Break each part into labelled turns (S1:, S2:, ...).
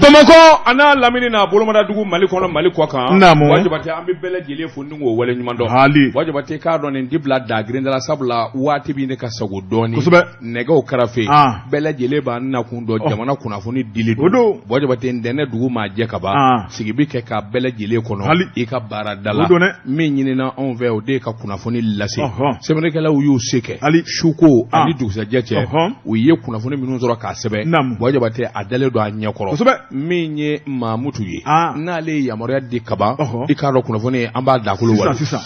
S1: Bamakɔ a n'a lamini n'a bolomadadugu Mali kɔnɔ Mali kɔ kan.
S2: Naamu.
S1: Buwa Jabate an bɛ bɛɛ lajɛlen fo ni k'o waleɲuman dɔn.
S2: Haali.
S1: Buwa Jabate k'a dɔn nin ti bila dagirinda la sabula waati bɛ ne ka sago dɔɔnin.
S2: Kosɛbɛ.
S1: Nɛgɛw karafe.
S2: Ah.
S1: Bɛɛ lajɛlen b'a nakun dɔn jamana kunnafoni dili
S2: O don.
S1: Buwa Jabate ntɛnɛn dugu maa jɛ ka ban.
S2: Ah.
S1: Sigi bɛ kɛ ka bɛɛ lajɛlen kɔnɔ.
S2: Haali.
S1: I ka baarada la.
S2: O don dɛ.
S1: Min ɲinina anw fɛ o de ye ka kunnafoni lase.
S2: Ɔhɔn.
S1: Sɛbɛnnikɛlaw y'u se kɛ.
S2: Haali.
S1: Suko
S2: Ah.
S1: ani dugusɛjɛ cɛ.
S2: Ɔhɔn.
S1: U ye kunnafoni minnu sɔrɔ k'a sɛbɛn.
S2: Naamu.
S1: Buwa Jabate a dalen don a ɲɛkɔrɔ.
S2: Kosɛbɛ.
S1: Min ye Mamutu ye.
S2: Ah.
S1: N'ale ye yamaruya di kaban.
S2: Ɔhɔn.
S1: I k'a dɔn kunnafoni an b'a dakolo
S2: Sisan
S1: wali.
S2: sisan.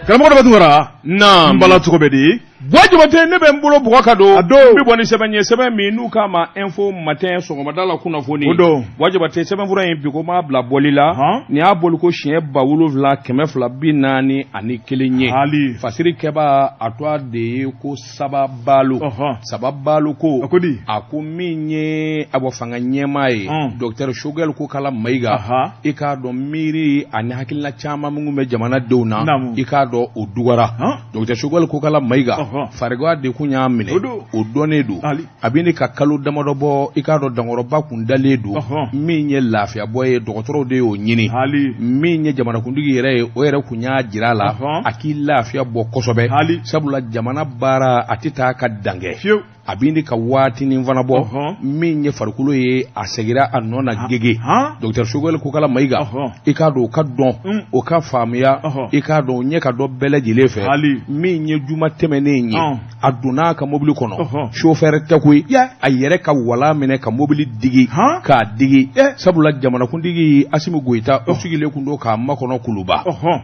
S2: Karamɔgɔ Daba Tunkara.
S1: Naam.
S2: N bala cogo bɛ di?
S1: Buwa Jabate ne bɛ n bolo bugɔ ka don.
S2: A don.
S1: N bɛ bɔ ni sɛbɛn ye sɛbɛn min n'u k'a ma Info Matin sɔgɔmada la kunnafoni.
S2: O don.
S1: Buwa Jabate sɛbɛnfura in bi ko m'a bila bɔli la.
S2: Hɔn.
S1: Nin y'a bɔliko siɲɛ 7241 ye.
S2: Haali.
S1: Fasiri kɛbaa a tɔgɔ de ye ko Saba Balo.
S2: Ɔhɔn.
S1: Saba Balo ko.
S2: A ko di?
S1: A ko min ye a bɔ fanga ɲɛmaa ye.
S2: Ɔn.
S1: Docteur Choguel Kokala Mayiga.
S2: Aha.
S1: I k'a dɔn miiri ani hakilina caman minnu bɛ jamanadenw na.
S2: Naamu.
S1: I k'a dɔn o dugara.
S2: Hɔn.
S1: Docteur Choguel Kokala Mayiga.
S2: Ɔhɔn.
S1: Farigan de kun y'a minɛ.
S2: O don.
S1: O dɔnnen don.
S2: Ali.
S1: A bɛ ne ka kalo damadɔ bɔ i k'a dɔn dankɔrɔba kun dalen don.
S2: Ɔhɔn.
S1: Min ye lafiyabɔ ye dɔgɔtɔrɔw de y'o ɲini.
S2: Haali.
S1: Min ye jamanakuntigi yɛrɛ ye o yɛrɛ kun y'a jira a la.
S2: Ɔhɔn.
S1: A k'i lafiya bɔ kosɛbɛ.
S2: Haali.
S1: Sabula jamana baara a tɛ taa ka dan kɛ.
S2: Fiyewu.
S1: A bɛ ne ka waatinin fana bɔ.
S2: Ɔhɔn.
S1: Min ye farikolo ye a segira a nɔ na gege.
S2: Han.
S1: Docteur Choguel Kokala Mayiga.
S2: Ɔhɔn.
S1: I k'a dɔn o ka dɔn.
S2: Mm.
S1: O ka faamuya.
S2: Ɔhɔn.
S1: I k'a dɔn o ɲɛ ka dɔn bɛɛ lajɛlen fɛ.
S2: Haali.
S1: Min ye juma tɛmɛnen ye.
S2: Ɔn.
S1: A donna a ka mobili kɔnɔ.
S2: Ɔhɔn.
S1: Chauffeur tɛ koyi. A yɛrɛ ka wala minɛ ka mobili digi.
S2: Han.
S1: K'a digi. Sabula jamanakuntigi Asimi Goyita o sigilen kun don k'a makɔnɔ Kuluba.
S2: Ɔhɔn.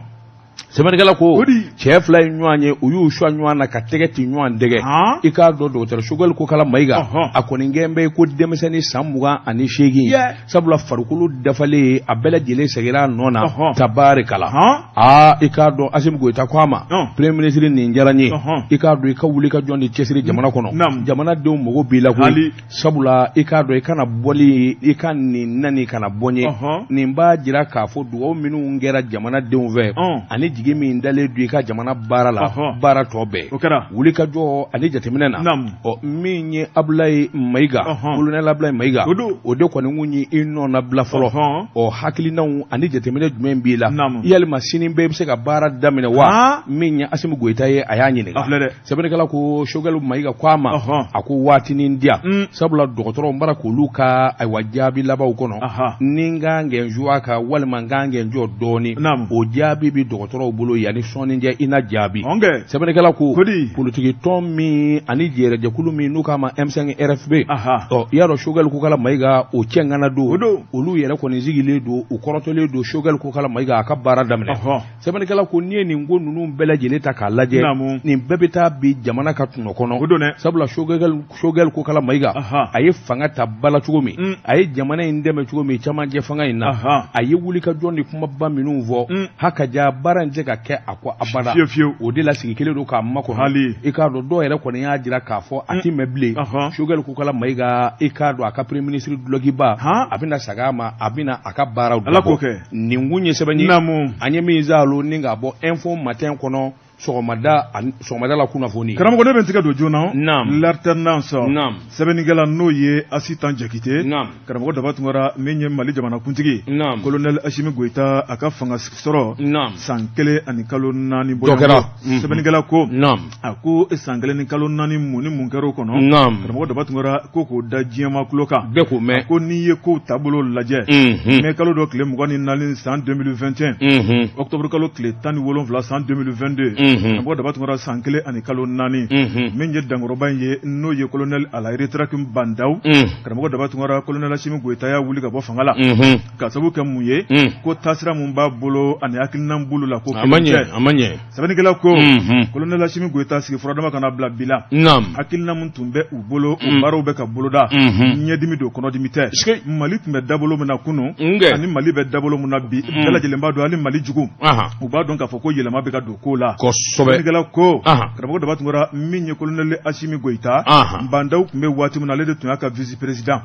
S1: Sɛbɛnnikɛla ko
S2: O di.
S1: cɛ fila ye ɲɔgɔn ye u y'u suwa ɲɔgɔn na ka tɛgɛ ti ɲɔgɔn dɛgɛ
S2: Han.
S1: i k'a dɔn docteur Choguel Kokala Mayiga
S2: Ɔhɔn.
S1: a kɔni kɛn bɛ ko denmisɛnnin san 28
S2: Yɛ.
S1: sabula farikolo dafalen ye a bɛɛ lajɛlen seginna a nɔ na
S2: Ɔhɔn.
S1: tabarikala
S2: Han.
S1: aa i k'a dɔn Asimi Goyita ko a ma
S2: Ɔn.
S1: premier ministre nin diyara n ye
S2: Ɔhɔn.
S1: i k'a dɔn i ka wuli ka jɔ ni cɛsiri jamana kɔnɔ
S2: Naamu.
S1: jamanadenw mago b'i la koyi
S2: Hali.
S1: sabula i k'a dɔn i kana bɔli i ka nin nani kana bɔ n ye
S2: Ɔhɔn.
S1: nin b'a jira k'a fɔ dugawu minnu kɛra jamanadenw fɛ
S2: Ɔn.
S1: ani jigi min dalen don i ka jamana baara la
S2: Ɔhɔn.
S1: baara tɔ bɛɛ
S2: O kɛra.
S1: wulikajɔ ani jateminɛ na
S2: Naamu.
S1: ɔ min ye Abulayi Mayiga
S2: Ɔhɔn.
S1: colonel Abulayi Mayiga
S2: O don.
S1: o de kɔni kun ye i nɔnabila fɔlɔ
S2: Ɔhɔn.
S1: ɔ hakilinaw ani jateminɛ jumɛn b'i la
S2: Naamu.
S1: yalima sini bɛɛ bɛ se ka baara daminɛ wa
S2: Han.
S1: min ye Asimi Goyita ye a y'a ɲininka
S2: A filɛ dɛ.
S1: sɛbɛnnikɛla ko Choguel Mayiga ko a ma
S2: Ɔhɔn.
S1: a ko waatinin di yan
S2: Mm.
S1: sabula dɔgɔtɔrɔw n bara k'olu ka ayiwa jaabi labanw kɔnɔ
S2: Aha.
S1: ni n kan kɛ n juwa kan walima n kan kɛ n jɔ dɔɔni
S2: Naamu.
S1: o jaabi bɛ dɔgɔtɔrɔw bolo yanni sɔɔni cɛ i na jaabi
S2: Ɔn kɛ.
S1: sɛbɛnnikɛla ko
S2: Kodi.
S1: politiki tɔn min ani jɛrɛjɛkulu min n'u k'a ma M5 RFP
S2: Aha.
S1: ɔ i y'a dɔn Choguel Kokala Mayiga o cɛ ŋana don
S2: O don.
S1: olu yɛrɛ kɔni sigilen don u kɔrɔtɔlen don Choguel Kokala Mayiga a ka baara daminɛ
S2: Ɔhɔn.
S1: sɛbɛnnikɛla ko n'i ye nin ko ninnu bɛɛ lajɛlen ta k'a lajɛ
S2: Naamu.
S1: nin bɛɛ bɛ taa bi jamana ka tɔnɔ kɔnɔ
S2: O don dɛ.
S1: sabula Choguel Kokala Mayiga
S2: Aha.
S1: a ye fanga ta bala cogo min
S2: Mm.
S1: a ye jamana in dɛmɛ cogo min camancɛ fanga in na
S2: Aha.
S1: a ye wulikajɔ ni kumaba minnu fɔ
S2: Mm.
S1: haka ja baara in tɛ ka kɛ a kɔ abada
S2: Fiyewu, fiyewu.
S1: o de la sigi kelen don k'a makɔnɔ
S2: Hali.
S1: i k'a dɔn dɔw yɛrɛ kɔni y'a jira k'a fɔ a ti mɛn bilen
S2: Ɔhɔn.
S1: Choguel Kokala Mayiga i k'a dɔn a ka premier ministre dulɔkiba
S2: Han.
S1: a bɛna sag'a ma a bɛna a ka baaraw
S2: Ala
S1: dabɔ.
S2: k'o kɛ.
S1: nin kun ye sɛbɛn ye
S2: Naamu.
S1: an ye min zalo ni k'a bɔ Info Matin kɔnɔ sɔgɔmada ani sɔgɔmada la kunnafoni
S2: Karamɔgɔ ne bɛ n tɛgɛ don joona.
S1: Naam.
S2: L'alternance.
S1: Naam.
S2: Sɛbɛnnikɛla n'o ye Asitan Jakite.
S1: Naam.
S2: Karamɔgɔ Daba Tunkara min ye Mali jamanakuntigi.
S1: Naam.
S2: Colonel Asimi Goyita a ka fanga sɔrɔ.
S1: Naam.
S2: San 1 ani kalo 4
S1: Dɔ kɛra.
S2: bɔɲɔgɔnko. Sɛbɛnnikɛla ko.
S1: Naam.
S2: A ko san 1 ni kalo 4 mun ni mun kɛra o kɔnɔ.
S1: Naam.
S2: Karamɔgɔ Daba Tunkara ko k'o da diɲɛma tulo kan.
S1: Bɛɛ k'o mɛn.
S2: A ko n'i ye kow taabolo lajɛ.
S1: Mhm.
S2: Mai kalo dɔ tile 24 san 2021.
S1: Mhm.
S2: Octobre kalo tile 17 san 2022.
S1: Mhm.
S2: Karamɔgɔ Daba Tunkara san 1 ani kalo 4.
S1: Mhm.
S2: Min ye dankɔrɔba in ye n'o ye colonel à la retraite Bandaw.
S1: Mhm.
S2: Karamɔgɔ Daba Tunkara colonel Asimi Goyita y'a wuli ka bɔ fanga la.
S1: Mhm.
S2: Ka sababu kɛ mun ye.
S1: Mm.
S2: Ko taasira mun b'a bolo ani hakilina bolo la ko
S1: A ma
S2: kelen
S1: ɲɛ
S2: tɛ.
S1: a ma ɲɛ.
S2: Sɛbɛnnikɛla ko.
S1: Mhm.
S2: Colonel Asimi Goyita sigi furadama kana bila bi la.
S1: Naam.
S2: Hakilina mun tun bɛ u bolo o
S1: Mm.
S2: baaraw bɛ ka boloda.
S1: Mhm.
S2: Ɲɛdimi don kɔnɔdimi tɛ.
S1: Sike.
S2: Mali tun bɛ dabolo min na kunun.
S1: Nkɛ.
S2: Ani Mali bɛ dabolo min na bi. Bɛɛ lajɛlen b'a dɔn hali Mali jugu.
S1: Ahan.
S2: U b'a dɔn k'a fɔ ko yɛlɛma bɛ ka don ko la.
S1: Kosɛbɛ.
S2: Sɛbɛnnikɛla ko,
S1: Ahan.
S2: karamɔgɔ Daba Tunkara, min ye colonel Asimi Goyita,
S1: Ahan.
S2: Bah N'Daw tun bɛ waati min na, ale de tun y'a ka vice président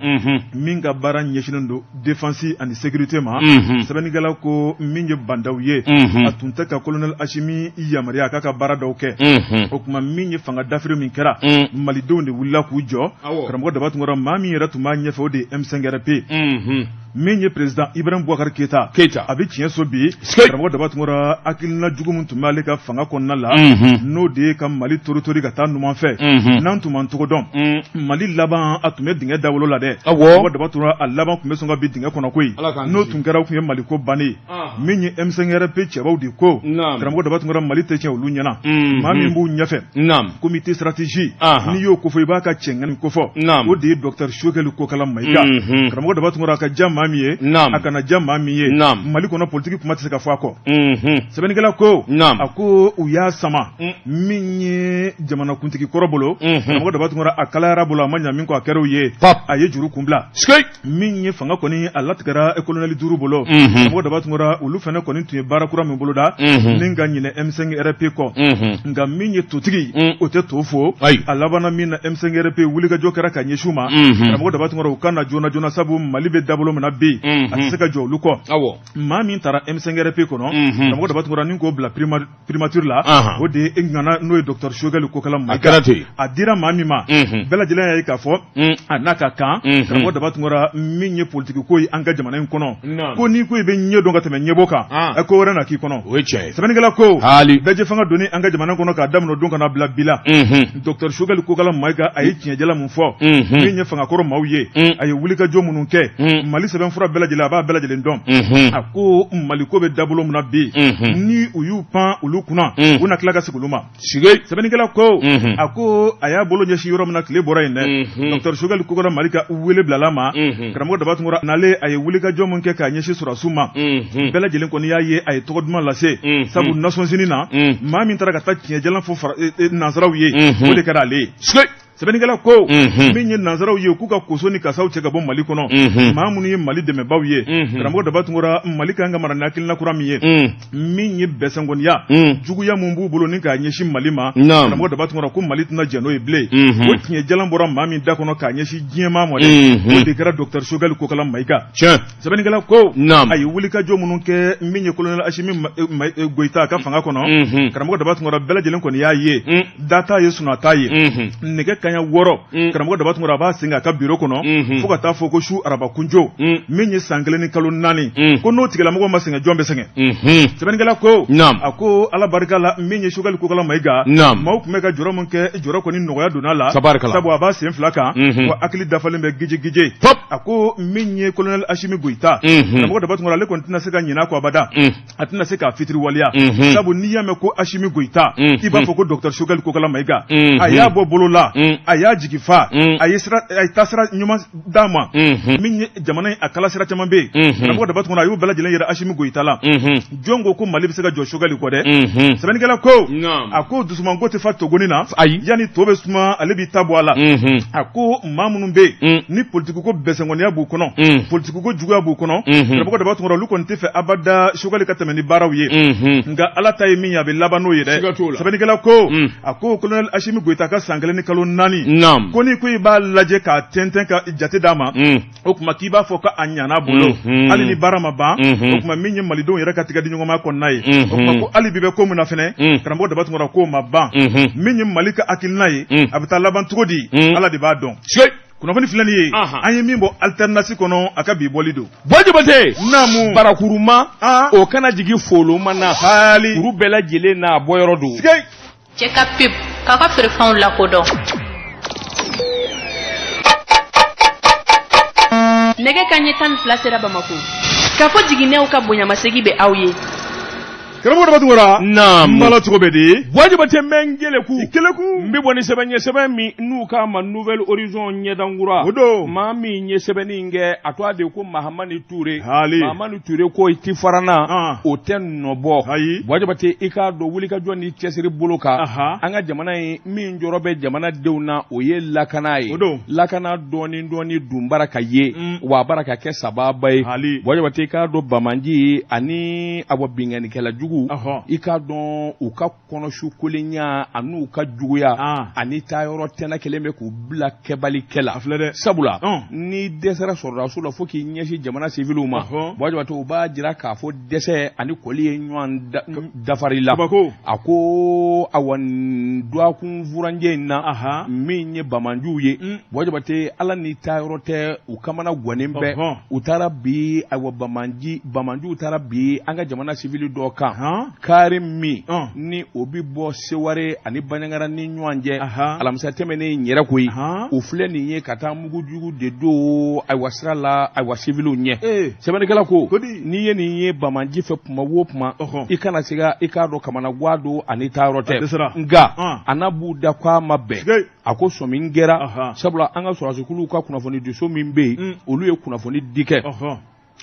S2: min ka baara ɲɛsinnen don défense ani sécurité ma. Sɛbɛnnikɛla ko, min ye Bah N'Daw ye, a tun tɛ ka colonel Asimi yamaruya a k'a ka baara dɔw kɛ. O tuma, min ye fanga dafiri min kɛra, malidenw de wulila k'u jɔ. Karamɔgɔ Daba Tunkara, maa min yɛrɛ tun b'a ɲɛfɛ, o de ye M5RP. Min ye président Ibrahim Boubacar Keita,
S1: Keita.
S2: a bɛ tiɲɛ so bi.
S1: Sike.
S2: Karamɔgɔ Daba Tunkara, hakilina jugu min tun b'ale ka fanga kɔnɔna la, n'o de ye ka Mali toritori ka taa numan fɛ, n'an tun m'an tɔgɔ dɔn, Mali laban a tun bɛ dingɛ dawolo la dɛ. Karamɔgɔ Daba Tunkara, a laban tun bɛ sɔn ka bin dingɛ kɔnɔ koyi.
S1: Ala k'an
S2: N'o
S1: kisi.
S2: tun kɛra, o tun ye Mali ko bannen ye. Min ye M5RP cɛbaw de ko, karamɔgɔ Daba Tunkara, Mali tɛ tiɲɛ olu ɲɛna. Maa min b'u ɲɛfɛ, comité stratégie, n'i y'o kofɔ, i b'a ka cɛŋani kofɔ, o de ye docteur Choguel Kokala Maïga. Karamɔgɔ Daba Tunkara, a ka ja maa min ye, a kana ja maa min ye, Mali kɔnɔ politiki kuma tɛ se ka fɔ a kɔ. Sɛbɛnnikɛla ko, a ko u y'a sama min ye jamanakuntigi kɔrɔ bolo. Karamɔgɔ Daba Tunkara, a kalayara bolo, a ma ɲa min kɔ, a kɛra o ye, a ye juru kun bila. Min ye fanga kɔni a latigɛra colonel duuru bolo. Karamɔgɔ Daba Tunkara, olu fana kɔni tun ye baara kura min boloda ni ka ɲinɛ M5RP kɔ, nka min ye totigi, o tɛ to fo. A labanna min na, M5RP wulikajɔ kɛra ka ɲɛsin u ma. Karamɔgɔ Daba Tunkara, u ka na joona joona, sabu Mali bɛ dabolo min na bi, a tɛ se ka jɔ olu kɔ. Maa min taara M5RP kɔnɔ, karamɔgɔ Daba Tunkara, ni k'o bila primature la, o de ye e ŋana, n'o ye docteur Choguel Kokala Maïga. A dira maa min ma, bɛɛ lajɛlen y'a ye k'a fɔ a n'a ka kan. Karamɔgɔ Daba Tunkara, min ye politiki ko ye an ka jamana in kɔnɔ, ko n'i ko i bɛ ɲɛ dɔn ka tɛmɛ ɲɛbɔ kan, ɛ, ko wɛrɛ na k'i kɔnɔ.
S1: O ye tiɲɛ ye.
S2: Sɛbɛnnikɛla ko, bɛɛjɛ fanga donni an ka jamana kɔnɔ k'a daminɛ o don ka na bila bi la, docteur Choguel Kokala Maïga, a ye tiɲɛjala mun fɔ, min ye fangakɔrɔ maaw ye, a ye wulikajɔ minnu kɛ, Mali sɛbɛnfura bɛɛ lajɛlen, a b'a bɛɛ lajɛlen dɔn. A ko Mali ko bɛ dabolo min na bi, ni u y'u pan olu kunna, u na tila ka segin olu ma. Sɛbɛnnikɛla ko, a ko a y'a bolo ɲɛsin yɔrɔ min na, tile bɔra yen dɛ. Docteur Choguel Kokala Maïga wele bilala ma. Karamɔgɔ Daba Tunkara n'ale, a ye wulikajɔ min kɛ k'a ɲɛsin sɔrɔdasiw ma, bɛɛ lajɛlen kɔni y'a ye, a ye tɔgɔ duman lase, sabu Nations Unies na, maa min taara ka taa tiɲɛjalan fɔ nansaraw ye, o de kɛra ale ye. Sɛbɛnnikɛla ko, min ye nansaraw ye, k'u ka koso ni kasaw cɛ ka bɔ Mali kɔnɔ, maa minnu ye Mali dɛmɛbaw ye. Karamɔgɔ Daba Tunkara, Mali kan ka mara ni hakilina kura min ye, min ye bɛsɛnkɔniya juguya min b'u bolo ni k'a ɲɛsin Mali ma, karamɔgɔ Daba Tunkara ko Mali tɛna jɛn n'o ye bilen. O tiɲɛ jalan bɔra maa min da kɔnɔ k'a ɲɛsin diɲɛmaa ma dɛ, o de kɛra docteur Choguel Kokala Maïga. Sɛbɛnnikɛla ko, a ye wulikajɔ minnu kɛ, min ye colonel Asimi Goyita ka fanga kɔnɔ, karamɔgɔ Daba Tunkara, bɛɛ lajɛlen kɔni y'a ye, data ye sunata ye, nɛgɛ kaɲa 6, karamɔgɔ Daba Tunkara, a b'a sen k'a ka biro kɔnɔ fo ka taa fɔ ko su arabakunjo, min ye san 1 ni kalo 4, ko n'o tigilamɔgɔ ma sɛgɛn, jɔn bɛ sɛgɛn? Sɛbɛnnikɛla ko, a ko Ala barika la, min ye Choguel Kokala Maïga, maaw tun bɛ ka jɔrɔ min kɛ, jɔrɔ kɔni nɔgɔya donna la, sabu a b'a sen fila kan wa hakili dafalen bɛ gije. A ko min ye colonel Asimi Goyita, karamɔgɔ Daba Tunkara, ale kɔni tɛna se ka ɲinɛ a kɔ abada, a tɛna se k'a fitiri waleya, sabu n'i y'a mɛn ko Asimi Goyita, i b'a fɔ ko docteur Choguel Kokala Maïga. A y'a bɔ bolo la, a y'a jigi fa, a ye sira, a ye taasira ɲuman d'a ma. Min ye jamana in a kala sira caman bɛ yen, karamɔgɔ Daba Tunkara, a y'u bɛɛ lajɛlen yira Asimi Goyita la. Jɔn ko ko Mali bɛ se ka jɔ Choguel kɔ dɛ? Sɛbɛnnikɛla ko, a ko dusumango tɛ fa togoni na, yanni to bɛ suma, ale b'i ta bɔ a la. A ko maa minnu bɛ yen ni politiki ko bɛsɛnkɔniya b'u kɔnɔ, politiki ko juguya b'u kɔnɔ, karamɔgɔ Daba Tunkara, olu kɔni tɛ fɛ abada Choguel ka tɛmɛ ni baaraw ye, nka Ala ta ye min ye, a bɛ laban n'o ye dɛ. Sɛbɛnnikɛla ko, a ko colonel Asimi Goyita ka san 1 ni kalo 4, ko n'i ko i b'a lajɛ k'a tɛntɛn ka jate d'a ma, o tuma k'i b'a fɔ ko a ɲana bolo, hali ni baara ma ban. O tuma, min ye malidenw yɛrɛ ka tigɛ di ɲɔgɔnma kɔnɔna ye, o tuma ko hali bi bɛ ko min na fɛnɛ, karamɔgɔ Daba Tunkara, k'o ma ban. Min ye Mali ka hakilina ye, a bɛ taa laban cogo di, Ala de b'a dɔn. Kunnafoni filɛ nin ye, an ye min bɔ Alternance kɔnɔ, a ka bi bɔli don.
S1: Buwa Jabate,
S2: Naamu.
S1: Barakuruma, o kana jigin foloma na.
S2: Haali.
S1: Kuru bɛɛ lajɛlen n'a bɔyɔrɔ don.
S3: Cɛ ka pub k'aw ka feerefɛnw lakodɔn.
S4: Nɛgɛ ka ɲɛ 12 sera Bamako. K'a fɔ jiginɛw ka bonyamasegi bɛ aw ye.
S2: Karamɔgɔ Daba Tunkara.
S1: Naamu.
S2: N bala cogo bɛ di?
S1: Buwa Jabate, n bɛ n keleku.
S2: I keleku.
S1: N bɛ bɔ ni sɛbɛn ye, sɛbɛn min n'u k'a ma Nouvel Horizon, ɲɛdankura.
S2: O don.
S1: Maa min ye sɛbɛnni in kɛ, a tɔgɔ de ko Mahamani Ture.
S2: Haali.
S1: Mahamani Ture ko i ti fara n na. O tɛ nɔ bɔ.
S2: Ayi.
S1: Buwa Jabate, i k'a dɔn wulikajɔ ni cɛsiri bolo kan. An ka jamana in, min jɔrɔ bɛ jamanadenw na, o ye lakana ye.
S2: O don.
S1: Lakana dɔɔni dɔɔni dun bara ka ye. Wa a bara ka kɛ sababa ye.
S2: Haali.
S1: Buwa Jabate, i k'a dɔn bamanji ani awɔ binkannikɛla jugu. jugu, i k'a dɔn u ka kɔnɔsukolenya an'u ka juguya ani taayɔrɔ tɛna kɛlen bɛ k'u bila kɛbali kɛ la. Sabula n'i dɛsɛra sɔrɔdasiw la fo k'i ɲɛsin jamana siviliw ma, Buwa Jabate, o b'a jira k'a fɔ dɛsɛ ani kɔli ye ɲɔgɔn dafari la. A ko awa dɔgɔkun furancɛ in na, min ye banbaanciw ye, Buwa Jabate, ala ni taayɔrɔ tɛ, u kamana gannen bɛ. U taara bi, ayiwa, banbaanciw taara bi an ka jamana sivili dɔ kan, kari min ni o bɛ bɔ Seware ani Banjagara ni ɲɔgɔn cɛ alamisa tɛmɛnen yɛrɛ koyi. U filɛ nin ye ka taa mugujugu de don, ayiwa, sira la, ayiwa, siviliw ɲɛ. Sɛbɛnnikɛla ko n'i ye nin ye banbaanci fɛ kuma o kuma, i kana siga, i k'a dɔn kamanagan don ani taayɔrɔ tɛ. Nka a n'a b'u da ko a ma bɛn. A ko sɔmi kɛra, sabula an ka sɔrɔdasikuluw ka kunnafonidiso min bɛ yen, olu ye kunnafoni di kɛ.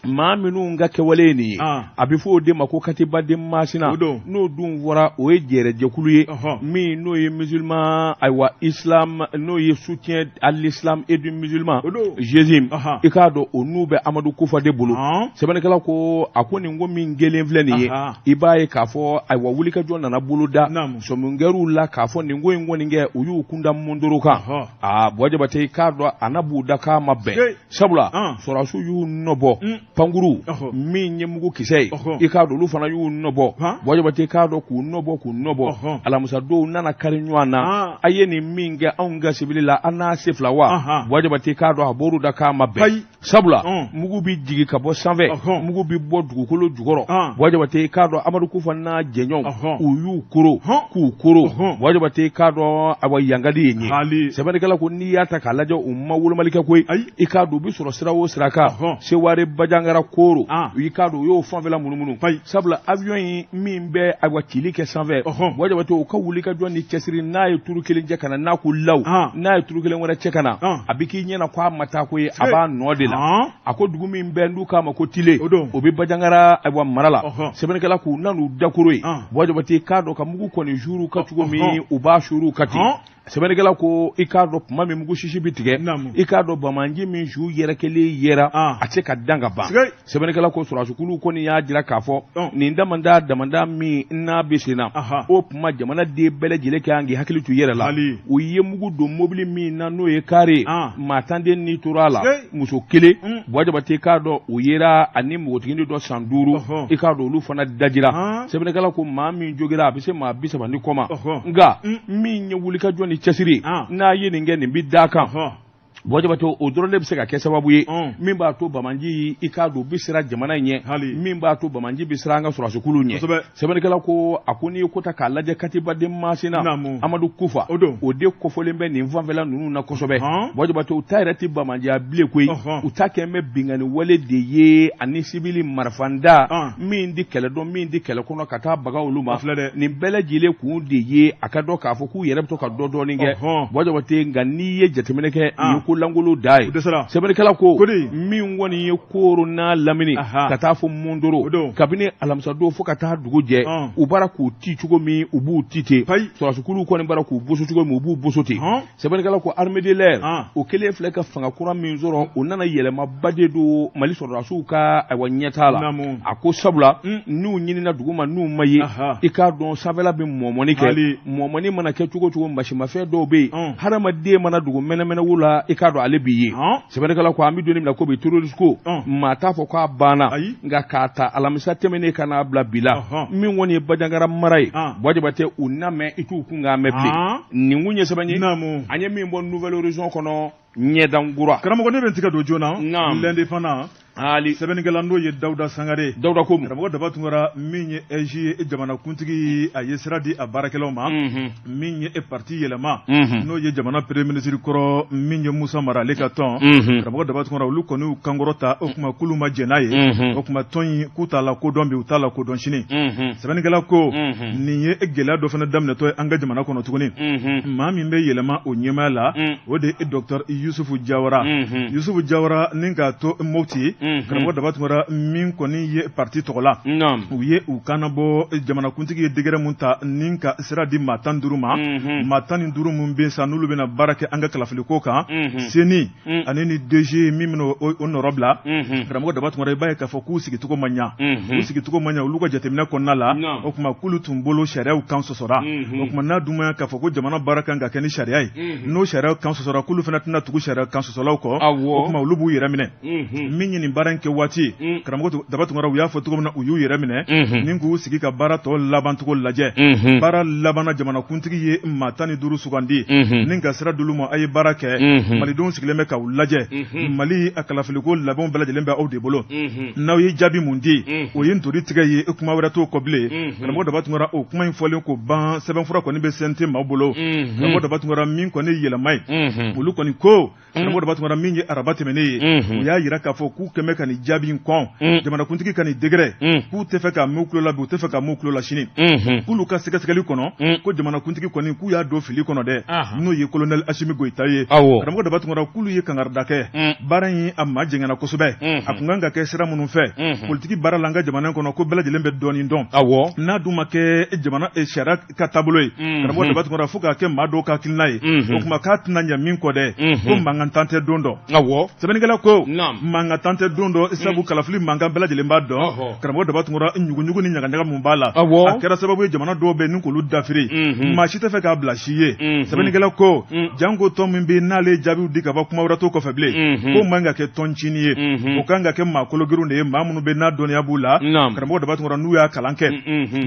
S1: Maa minnu ka kɛwale ye nin ye, a bɛ fɔ o de ma ko Katiba de Masina. N'o dun fɔra, o ye jɛrɛjɛkulu ye min n'o ye musulman, ayiwa, islam, n'o ye soutien à l'islam et du musulman, GSIM. I k'a dɔn o n'u bɛ Amadu Kufa de bolo. Sɛbɛnnikɛla ko a ko nin ko min kelen filɛ nin ye, i b'a ye k'a fɔ, ayiwa, wulikajɔ nana boloda, sɔmi kɛr'u la k'a fɔ nin ko in kɔni kɛ, u y'u kunda Mondoro kan. Aa, Buwa Jabate, i k'a dɔn a na b'u da k'a ma bɛn, sabula sɔrɔdasiw y'u nɔbɔ, pankuru min ye mugu kisɛ ye, i k'a dɔn olu fana y'u nɔbɔ. Buwa Jabate, i k'a dɔn k'u nɔbɔ, k'u nɔbɔ, alamisa don nana kari ɲɔgɔn na. A ye nin min kɛ anw ka sibili la, an n'a se fila wa? Buwa Jabate, i k'a dɔn a bɔr'u da k'a ma bɛn, sabula mugu bɛ jigin ka bɔ sanfɛ, mugu bɛ bɔ dugukolo jukɔrɔ. Buwa Jabate, i k'a dɔn Amadu Kufa n'a jɛɲɔgɔnw, u y'u koro k'u koro. Buwa Jabate, i k'a dɔn, awa, yankadi ye ɲɛ. Sɛbɛnnikɛla ko n'i y'a ta k'a lajɛ, u ma wolomali kɛ koyi. I k'a dɔn u bɛ sɔrɔ sira o sira kan, Seware, Bajangara, Koro, i k'a dɔn u y'o fanfɛla munumunu, sabula avion in min bɛ, ayiwa, cili kɛ sanfɛ, Buwa Jabate, u ka wulikajɔ ni cɛsiri, n'a ye turu kelen cɛ ka na, n'a ko law, n'a ye turu kelen wɛrɛ cɛ ka na, a bɛ k'i ɲɛna ko a ma taa koyi, a b'a nɔ de la. A ko dugu min bɛ n'u k'a ma ko Tile, o bɛ Bajangara, ayiwa, mara la. Sɛbɛnnikɛla k'u nan'u dakoro ye, Buwa Jabate, k'a dɔn ka mugu kɔni suuru ka cogo min, u b'a suuru ka ten. Sɛbɛnnikɛla ko i k'a dɔn tuma min mugu sisi bɛ tigɛ, i k'a dɔn banbaanci min su yɛrɛkɛlen yera, a tɛ se ka dan ka ban. Sɛbɛnnikɛla ko sɔrɔdasikulu kɔni y'a jira k'a fɔ nin damanda damanda min n'a bɛ sen na, o tuma jamanaden bɛɛ lajɛlen ka kan k'i hakili to i yɛrɛ la. U ye mugu don mobili min na, n'o ye kari ye, maa 10 den ni tora a la, muso kelen. Buwa Jabate, k'a dɔn o yera ani npogotiginin dɔ san 5, i k'a dɔn olu fana dajira. Sɛbɛnnikɛla ko maa min jogira, a bɛ se maa 30 ni kɔ ma. Nka min ye wulikajɔ ni cɛsiri, n'a ye nin kɛ, nin bɛ da kan. Buwa Jabate, o dɔrɔn de bɛ se ka kɛ sababu ye min b'a to banbaanci, i k'a dɔn u bɛ siran jamana in ɲɛ, min b'a to banbaanci bɛ siran an ka sɔrɔdasikulu ɲɛ. Sɛbɛnnikɛla ko a ko n'i ye ko ta k'a lajɛ, Katiba de Masina, Amadu Kufa, o de kofɔlen bɛ nin fanfɛla ninnu na kosɛbɛ. Buwa Jabate, u ta yɛrɛ tɛ banbaanciya bilen koyi, u ta kɛn bɛ binkanni wale de ye ani sibili marifanda min di kɛlɛ dɔn, min di kɛlɛ kɔnɔ, ka taa baga olu ma. Nin bɛɛ lajɛlen kun de ye a ka dɔn k'a fɔ k'u yɛrɛ bɛ to ka dɔ dɔɔnin kɛ. Buwa Jabate, nka n'i ye jateminɛ kɛ, nin ye ko lankolon da ye. Sɛbɛnnikɛla ko min kɔni ye Koro n'a lamini ka taa fo Mondoro, kabini alamisadon fo ka taa dugu jɛ, u bara k'u ci cogo min, u b'u ci ten. Sɔrɔdasikuluw kɔni bara k'u boso cogo min, u b'u boso ten. Sɛbɛnnikɛla ko armée de l'air, o kelen filɛ ka fanga kura min sɔrɔ, o nana yɛlɛmaba de don Mali sɔrɔdasiw ka, ayiwa, ɲɛtaa la. A ko sabula n'u ɲinina dugu ma, n'u ma ye, i k'a dɔn sanfɛla bɛ mɔmɔni kɛ. Mɔmɔni mana kɛ cogo cogo, masimafɛn dɔw bɛ yen, hadamaden mana dugu mɛnɛmɛnɛwo la, i k'a dɔn ale b'i ye. Sɛbɛnnikɛla ko an bɛ don min na ko bi, terroriste ko, maa t'a fɔ k'a banna. Nka k'a ta alamisa tɛmɛnen ka n'a bila bi la, min kɔni ye Bajangara mara ye, Buwa Jabate, u na mɛn, i t'u kunkan mɛn bilen. Nin kun ye sɛbɛn ye an ye min bɔ Nouvel Horizon kɔnɔ, ɲɛdankura.
S2: Karamɔgɔ, ne bɛ n tigɛ don joona. L'Indépendant
S1: Ali
S2: sɛbɛnnikɛla n'o ye Dawuda Sangare.
S1: Dawuda ko
S2: karamɔgɔ Daba Tunkara, min ye AIGE ye, jamanakuntigi, a ye sira di a baarakɛlaw ma. Min ye parti Yɛlɛma, n'o ye jamana premier ministre kɔrɔ min ye Musa Mara, ale ka tɔn, karamɔgɔ Daba Tunkara, olu kɔni y'u kankɔrɔta. O tuma k'olu ma jɛn n'a ye. O tuma tɔn in, k'u t'a la kodɔn bi, u t'a la kodɔn sini. Sɛbɛnnikɛla ko nin ye gɛlɛya dɔ fana daminɛtɔ ye an ka jamana kɔnɔ tuguni. Maa min bɛ Yɛlɛma o ɲɛmaaya la, o de ye docteur Yusufu Jawara. Yusufu Jawara, ni k'a to Moti. Karamɔgɔ Daba Tunkara min kɔni ye parti tɔgɔ la, u ye u kan bɔ jamanakuntigi ye décret mun ta ni ka sira di maa 15 ma, maa 15 mun bɛ sa n'olu bɛna baara kɛ an ka kalafiliko kan, CENI ani ni DG min bɛna o nɔrɔ bila. Karamɔgɔ Daba Tunkara, i b'a ye k'a fɔ k'u sigicogo ma ɲa, u sigicogo ma ɲa olu ka jateminɛ kɔnɔna la. O tuma k'olu tun bolo sariyaw kan sɔsɔra. O tuma n'a dun ma k'a fɔ ko jamana baara kan ka kɛ ni sariya ye, n'o sariya kan sɔsɔra, k'olu fana tɛna tugu sariya kan sɔsɔlaw kɔ. O tuma olu b'u yɛrɛ minɛ. Min ye nin baara in kɛ waati, karamɔgɔ Daba Tunkara, u y'a fɔ cogo min na, u y'u yɛrɛ minɛ ni k'u sigi ka baara tɔ labancogo lajɛ. Baara labanna, jamanakuntigi ye maa 15 sugandi ni ka sira d'olu ma, a ye baara kɛ. Malidenw sigilen bɛ k'aw lajɛ. Mali a kalafiliko labɛnw bɛɛ lajɛlen bɛ aw de bolo. N'aw ye jaabi mun di, o ye ntori tigɛ ye, kuma wɛrɛ t'o kɔ bilen. Karamɔgɔ Daba Tunkara, o kuma in fɔlen ko ban, sɛbɛnfura kɔni bɛ CNT maaw bolo. Karamɔgɔ Daba Tunkara, min kɔni yɛlɛma ye, olu kɔni ko, karamɔgɔ Daba Tunkara, min ye araba tɛmɛnen ye, u y'a jira k'a fɔ k'u kɛmɛ ka nin jaabi in kɔn, jamanakuntigi ka nin décret, k'u tɛ fɛ ka mɛn u tulo la bi, u tɛ fɛ ka mɛn u tulo la sini. K'olu ka sɛgɛsɛgɛli kɔnɔ, ko jamanakuntigi kɔni, k'u y'a don fili kɔnɔ dɛ, n'o ye colonel Asimi Goyita ye. Karamɔgɔ Daba Tunkara, k'olu ye kangarida kɛ, baara in a ma jɛngɛnna kosɛbɛ. A tun kan ka kɛ sira minnu fɛ, politiki baara la an ka jamana kɔnɔ, ko bɛɛ lajɛlen bɛ dɔɔnin dɔn. N'a dun ma kɛ jamana sariya ka taabolo ye, karamɔgɔ Daba Tunkara, fo k'a kɛ maa dɔw ka hakilina ye, o tuma k'a tɛna ɲɛ min kɔ dɛ, ko mankan tan tɛ don dɔn. Sɛbɛnnikɛla ko mankan tan tɛ don dɔn, sabu kalafili mankan bɛɛ lajɛlen b'a dɔn. Karamɔgɔ Daba Tunkara, ɲuguɲugu ni ɲagaɲaga mun b'a la, a kɛra sababu ye jamana dɔw bɛ ni k'olu dafiri, maa si tɛ fɛ k'a bila si ye. Sɛbɛnnikɛla ko janko tɔn min bɛ n'ale ye jaabiw di ka bɔ, kuma wɛrɛ t'o kɔfɛ bilen, k'o man ka kɛ tɔn ncinin ye, o kan ka kɛ maa kologirinw de ye, maa minnu bɛ n'a dɔnniya b'u la. Karamɔgɔ Daba Tunkara, n'u y'a kalan kɛ,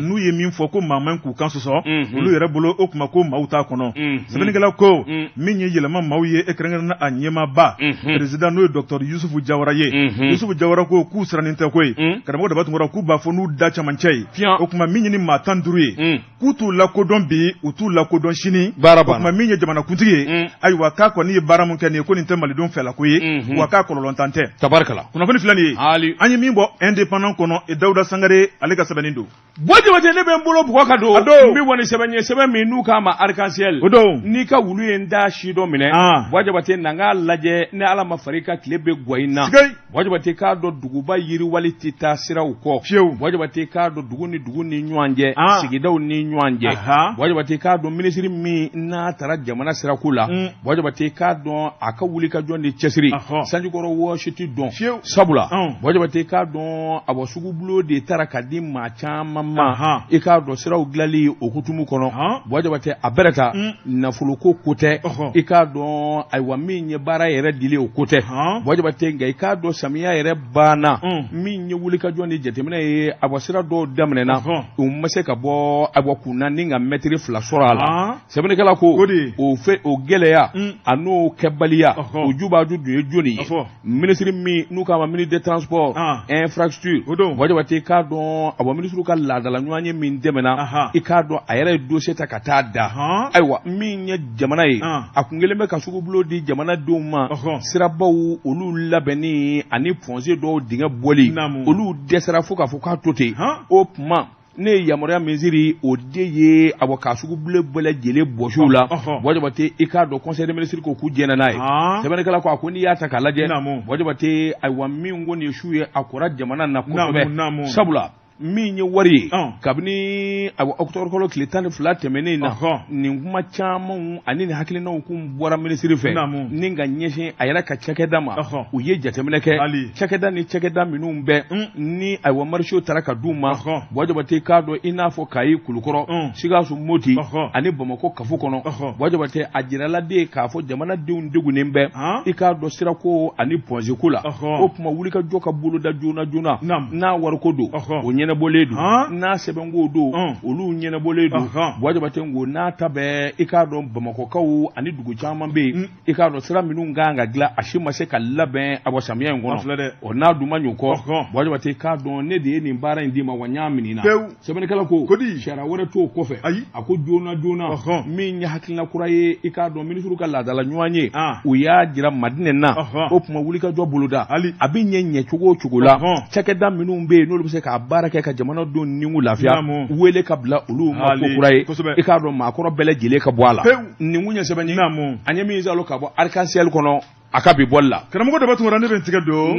S2: n'u ye min fɔ ko maa man k'u kan sɔsɔ olu yɛrɛ bolo, o tuma ko maaw t'a kɔnɔ. Sɛbɛnnikɛla ko min ye yɛlɛma maaw ye, e kɛrɛnkɛrɛnna a ɲɛmaaba président, n'o ye docteur Yusufu Jawara ye. Yusufu Jawara ko k'u sirannen tɛ koyi. Karamɔgɔ Daba Tunkara, k'u b'a fɔ n'u da camancɛ ye, o tuma min ɲini maa 15 ye, k'u t'u lakodɔn bi, u t'u lakodɔn sini. O tuma min ye jamanakuntigi ye, ayiwa, k'a kɔni ye baara min kɛ nin ye, ko nin tɛ malidenw fɛlako ye, wa k'a kɔlɔlɔntan tɛ.
S1: Tabarikala.
S2: Kunnafoni filɛ nin ye, an ye min bɔ Indépendant kɔnɔ, Dawuda Sangare ale ka sɛbɛnni don.
S1: Buwa Jabate, ne bɛ n bolo bugɔ ka don. N bɛ bɔ ni sɛbɛn ye, sɛbɛn min n'u k'a ma Arc-en-Ciel.
S2: O don.
S1: N'i ka wulu ye n da si dɔ minɛ. Buwa Jabate, na n k'a lajɛ, ni Ala ma far'i kan, tile bɛ gwa i na. Buwa Jabate k'a dɔn duguba yiriwali tɛ taa siraw kɔ.
S2: Fiyewu.
S1: Buwa Jabate k'a dɔn dugu ni dugu ni ɲɔgɔn cɛ. Sigidaw ni ɲɔgɔn cɛ. Buwa Jabate k'a dɔn minisiri min n'a taara jamana sirako la. Buwa Jabate k'a dɔn a ka wulikajɔ ni cɛsiri. Sanjikɔrɔ wɔsi tɛ dɔn.
S2: Fiyewu.
S1: Sabula. Buwa Jabate k'a dɔn awɔ sugubulon de taara ka di maa caman ma. I k'a dɔn siraw dilanli o hukumu kɔnɔ. Buwa Jabate a bɛrɛ ta nafoloko ko tɛ. I k'a dɔn ayiwa min ye baara yɛrɛ dili o ko tɛ. Buwa Jabate, nka i k'a dɔn samiya yɛrɛ banna, min ye wulikajɔ ni jateminɛ ye, awa sira dɔw daminɛna, u ma se ka bɔ awa kun na ni ka mɛtiri 2 sɔrɔ a la. Sɛbɛnnikɛla ko o fɛ o gɛlɛya a n'o kɛbaliya, o jubaju dun ye jɔni ye? Minisiri min n'u k'a ma ministre des transports infrastructure, Buwa Jabate k'a dɔn awa minisiriw ka laadala ɲɔgɔn ye min tɛmɛna, i k'a dɔn a yɛrɛ ye dossier ta ka taa da. Ayiwa, min ye jamana ye, a kun kɛlen bɛ ka sugubulon di jamanadenw ma, sirabaw olu labɛnni ani point G dɔw dingɛ bɔli, olu dɛsɛra fo k'a fɔ k'a to ten. O tuma ne ye yamaruya minisiri o de ye awa ka sugubulon bɛɛ lajɛlen bɔsi u la. Buwa Jabate i k'a dɔn conseil des ministres ko k'u jɛnna n'a ye. Sɛbɛnnikɛla ko a ko n'i y'a ta k'a lajɛ, Buwa Jabate, ayiwa min ko nin ye su ye, a kora jamana na kosɛbɛ, sabula min ye wari ye, kabini awa octobre kalo tile 12 tɛmɛnen na, nin kuma camanw ani nin hakilinaw kun bɔra minisiri fɛ ni ka ɲɛsin a yɛrɛ ka cakɛda ma. U ye jateminɛ kɛ cakɛda ni cakɛda minnu bɛ ni ayiwa marché taara ka d'u ma. Buwa Jabate k'a dɔn i n'a fɔ Kayi, Kulukɔrɔ, Sikaso, Moti ani Bamakɔ kafo kɔnɔ, Buwa Jabate a jirala de k'a fɔ jamanadenw degunnen bɛ, i k'a dɔn sirako ani point G ko la. O tuma wulikajɔ ka boloda joona joona, n'a wariko don, o ɲɛnabɔlen don, n'a sɛbɛnko don, olu ɲɛnabɔlen don. Buwa Jabate ko n'a ta bɛɛ, i k'a dɔn Bamakɔkaw ani dugu caman bɛ yen, i k'a dɔn sira minnu kan ka dilan, a si ma se ka labɛn awa samiya in kɔnɔ. O n'a dun ma ɲ'o kɔ, Buwa Jabate k'a dɔn ne de ye nin baara in d'i ma, wa n y'a minɛ i na. Sɛbɛnnikɛla ko sariya wɛrɛ t'o kɔfɛ. A ko joona joona, min ye hakilina kura ye, i k'a dɔn minisiriw ka laadala ɲɔgɔn ye, u y'a jira Madinɛ na. O tuma wulikajɔ boloda a bɛ ɲɛ ɲɛcogo o cogo la, cakɛda minnu bɛ yen n'olu bɛ se k'a baara kɛ ka jamanadenw nikun lafiya, wele ka bila olu ma ko kura ye, i k'a dɔn maakɔrɔ bɛɛ lajɛlen ka bɔ a la. Nin kun ye sɛbɛn ye an ye min sɔrɔ ka bɔ Arc-en-Ciel kɔnɔ. A ka bi bɔli la.
S2: Karamɔgɔ Daba Tunkara, ne bɛ n tigɛ don.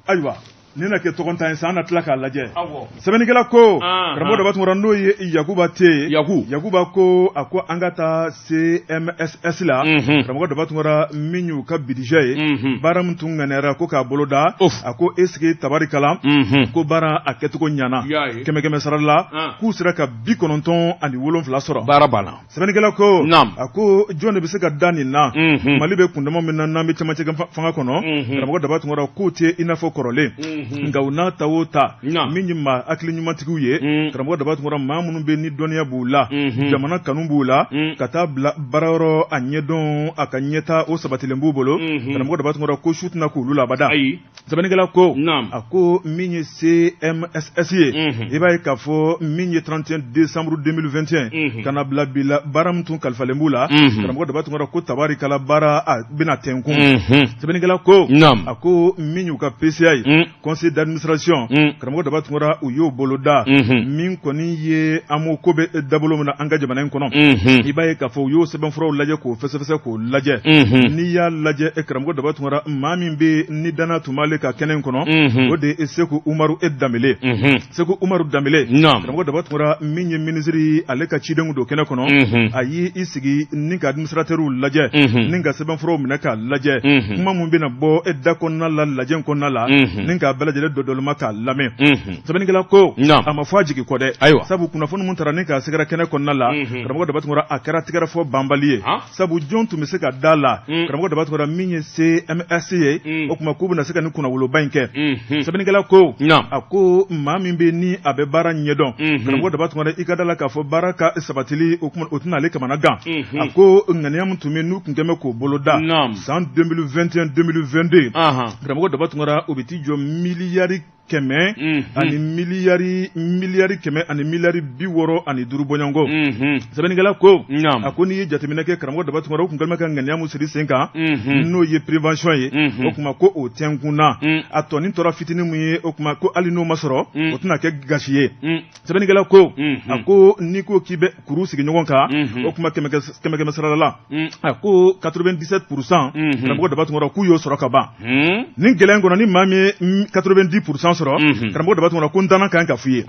S2: Ayiwa, nin na kɛ tɔgɔntan ye sa, an na tila k'a lajɛ. Sɛbɛnnikɛla ko, karamɔgɔ Daba Tunkara, n'o ye Yakuba Te Yakuba ko, a ko an ka taa CMSS la. Karamɔgɔ Daba Tunkara, min y'u ka budget ye, baara min tun ŋaniyara ko k'a boloda, a ko est-ce que tabarikala ko baara a kɛcogo ɲana kɛmɛ kɛmɛ sara la, k'u sera ka 97 sɔrɔ.
S1: Baara banna.
S2: Sɛbɛnnikɛla ko, a ko jɔn de bɛ se ka da nin na? Mali bɛ kundama min na, n'an bɛ cɛmancɛ fanga kɔnɔ, karamɔgɔ Daba Tunkara, k'u tɛ i n'a fɔ kɔrɔlen. Nka u n'a ta o ta, min ye maa hakili ɲumantigiw ye, karamɔgɔ Daba Tunkara, maa minnu bɛ ni dɔnniya b'u la, jamana kanu b'u la, ka taa bila baarayɔrɔ a ɲɛdɔn, a ka ɲɛta o sabatilen b'u bolo, karamɔgɔ Daba Tunkara, ko su tɛna k'olu la abada. Sɛbɛnnikɛla ko, a ko min ye CMSS ye, i b'a ye k'a fɔ min ye 31 décembre 2021 ka na bila bi la, baara min tun kalifalen b'u la, karamɔgɔ Daba Tunkara, ko tabarikala baara a bɛna tɛnkun. Sɛbɛnnikɛla ko, a ko min y'u ka PCA ye, conseil d'administration, karamɔgɔ Daba Tunkara, u y'o boloda. Min kɔni ye AMO ko bɛ dabolo min na an ka jamana in kɔnɔ, i b'a ye k'a fɔ u y'o sɛbɛnfuraw lajɛ k'o fɛsɛfɛsɛ k'o lajɛ. N'i y'a lajɛ, e karamɔgɔ Daba Tunkara, maa min bɛ ni danna tun b'ale ka kɛnɛ in kɔnɔ, o de ye Seku Umaru e Danbele. Seku Umaru Danbele, karamɔgɔ Daba Tunkara, min ye minisiri, ale ka cidenw don kɛnɛ kɔnɔ, a y'i sigi ni ka administrateurw lajɛ, ni ka sɛbɛnfuraw minɛ k'a lajɛ, kuma min bɛna bɔ e da kɔnɔna la lajɛ kɔnɔna la, ni k'a bɛɛ lajɛlen dɔdɔlima k'a lamɛn. Sɛbɛnnikɛla ko, a ma fɔ a jigi kɔ dɛ.
S1: Ayiwa,
S2: sabu kunnafoni min taara ni k'a sɛgɛrɛ kɛnɛ kɔnɔna la, karamɔgɔ Daba Tunkara, a kɛra tigɛrɛ fɔ banbali ye. Sabu jɔn tun bɛ se ka da la, karamɔgɔ Daba Tunkara, min ye CMS ye, o tuma k'u bɛna se ka nin kunnawoloba in kɛ? Sɛbɛnnikɛla ko, a ko maa min bɛ ni a bɛ baara ɲɛdɔn, karamɔgɔ Daba Tunkara, i ka da la k'a fɔ baara ka sabatili, o tuma o tɛna ale kamana gan. A ko ŋaniya min tun bɛ n'u tun kɛn bɛ k'o boloda san 2021 2022, karamɔgɔ Daba Tunkara, o bɛ t'i jɔ miliyari kɛmɛ ani miliyari miliyari kɛmɛ ani miliyari 65 bɔɲɔgɔnko. Sɛbɛnnikɛla ko, a ko n'i ye jateminɛ kɛ, karamɔgɔ Daba Tunkara, o tun kɛlen bɛ ka ŋaniya min siri sen kan, n'o ye prévention ye, o tuma ko o tɛnkunna, a tɔnin tora fitinin min ye, o tuma ko hali n'o ma sɔrɔ, o tɛna kɛ gasi ye. Sɛbɛnnikɛla ko, a ko n'i ko k'i bɛ kuru sigi ɲɔgɔn kan, o tuma kɛmɛ kɛmɛ sarada la, a ko 97%, karamɔgɔ Daba Tunkara, k'u y'o sɔrɔ ka ban. Nin gɛlɛya in kɔnɔ, ni maa min ye 90% sɔrɔ, karamɔgɔ Daba Tunkara, ko n danna kan ka f'i ye.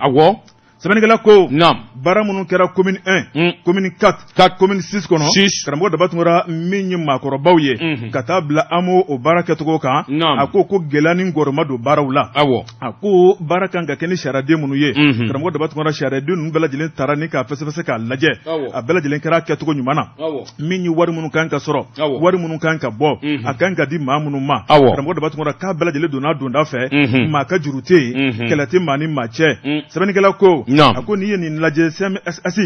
S2: Sɛbɛnnikɛla ko, baara minnu kɛra commune 1, commune 4, commune 6 kɔnɔ, karamɔgɔ Daba Tunkara, min ye maakɔrɔbaw ye ka taa bila AMO o baara kɛcogo kan, a ko ko gɛlɛya ni ngɔrɔma don baaraw la. A ko baara kan ka kɛ ni sariyaden minnu ye, karamɔgɔ Daba Tunkara, sariyaden ninnu bɛɛ lajɛlen taara ni k'a fɛsɛfɛsɛ k'a lajɛ, a bɛɛ lajɛlen kɛra kɛcogo ɲuman na. Min ye wari minnu kan ka sɔrɔ, wari minnu kan ka bɔ, a kan ka di maa minnu ma, karamɔgɔ Daba Tunkara, k'a bɛɛ lajɛlen donna donda fɛ, maa ka juru tɛ yen, kɛlɛ tɛ maa ni maa cɛ. Sɛbɛnnikɛla ko, a ko n'i ye nin lajɛ, CMSS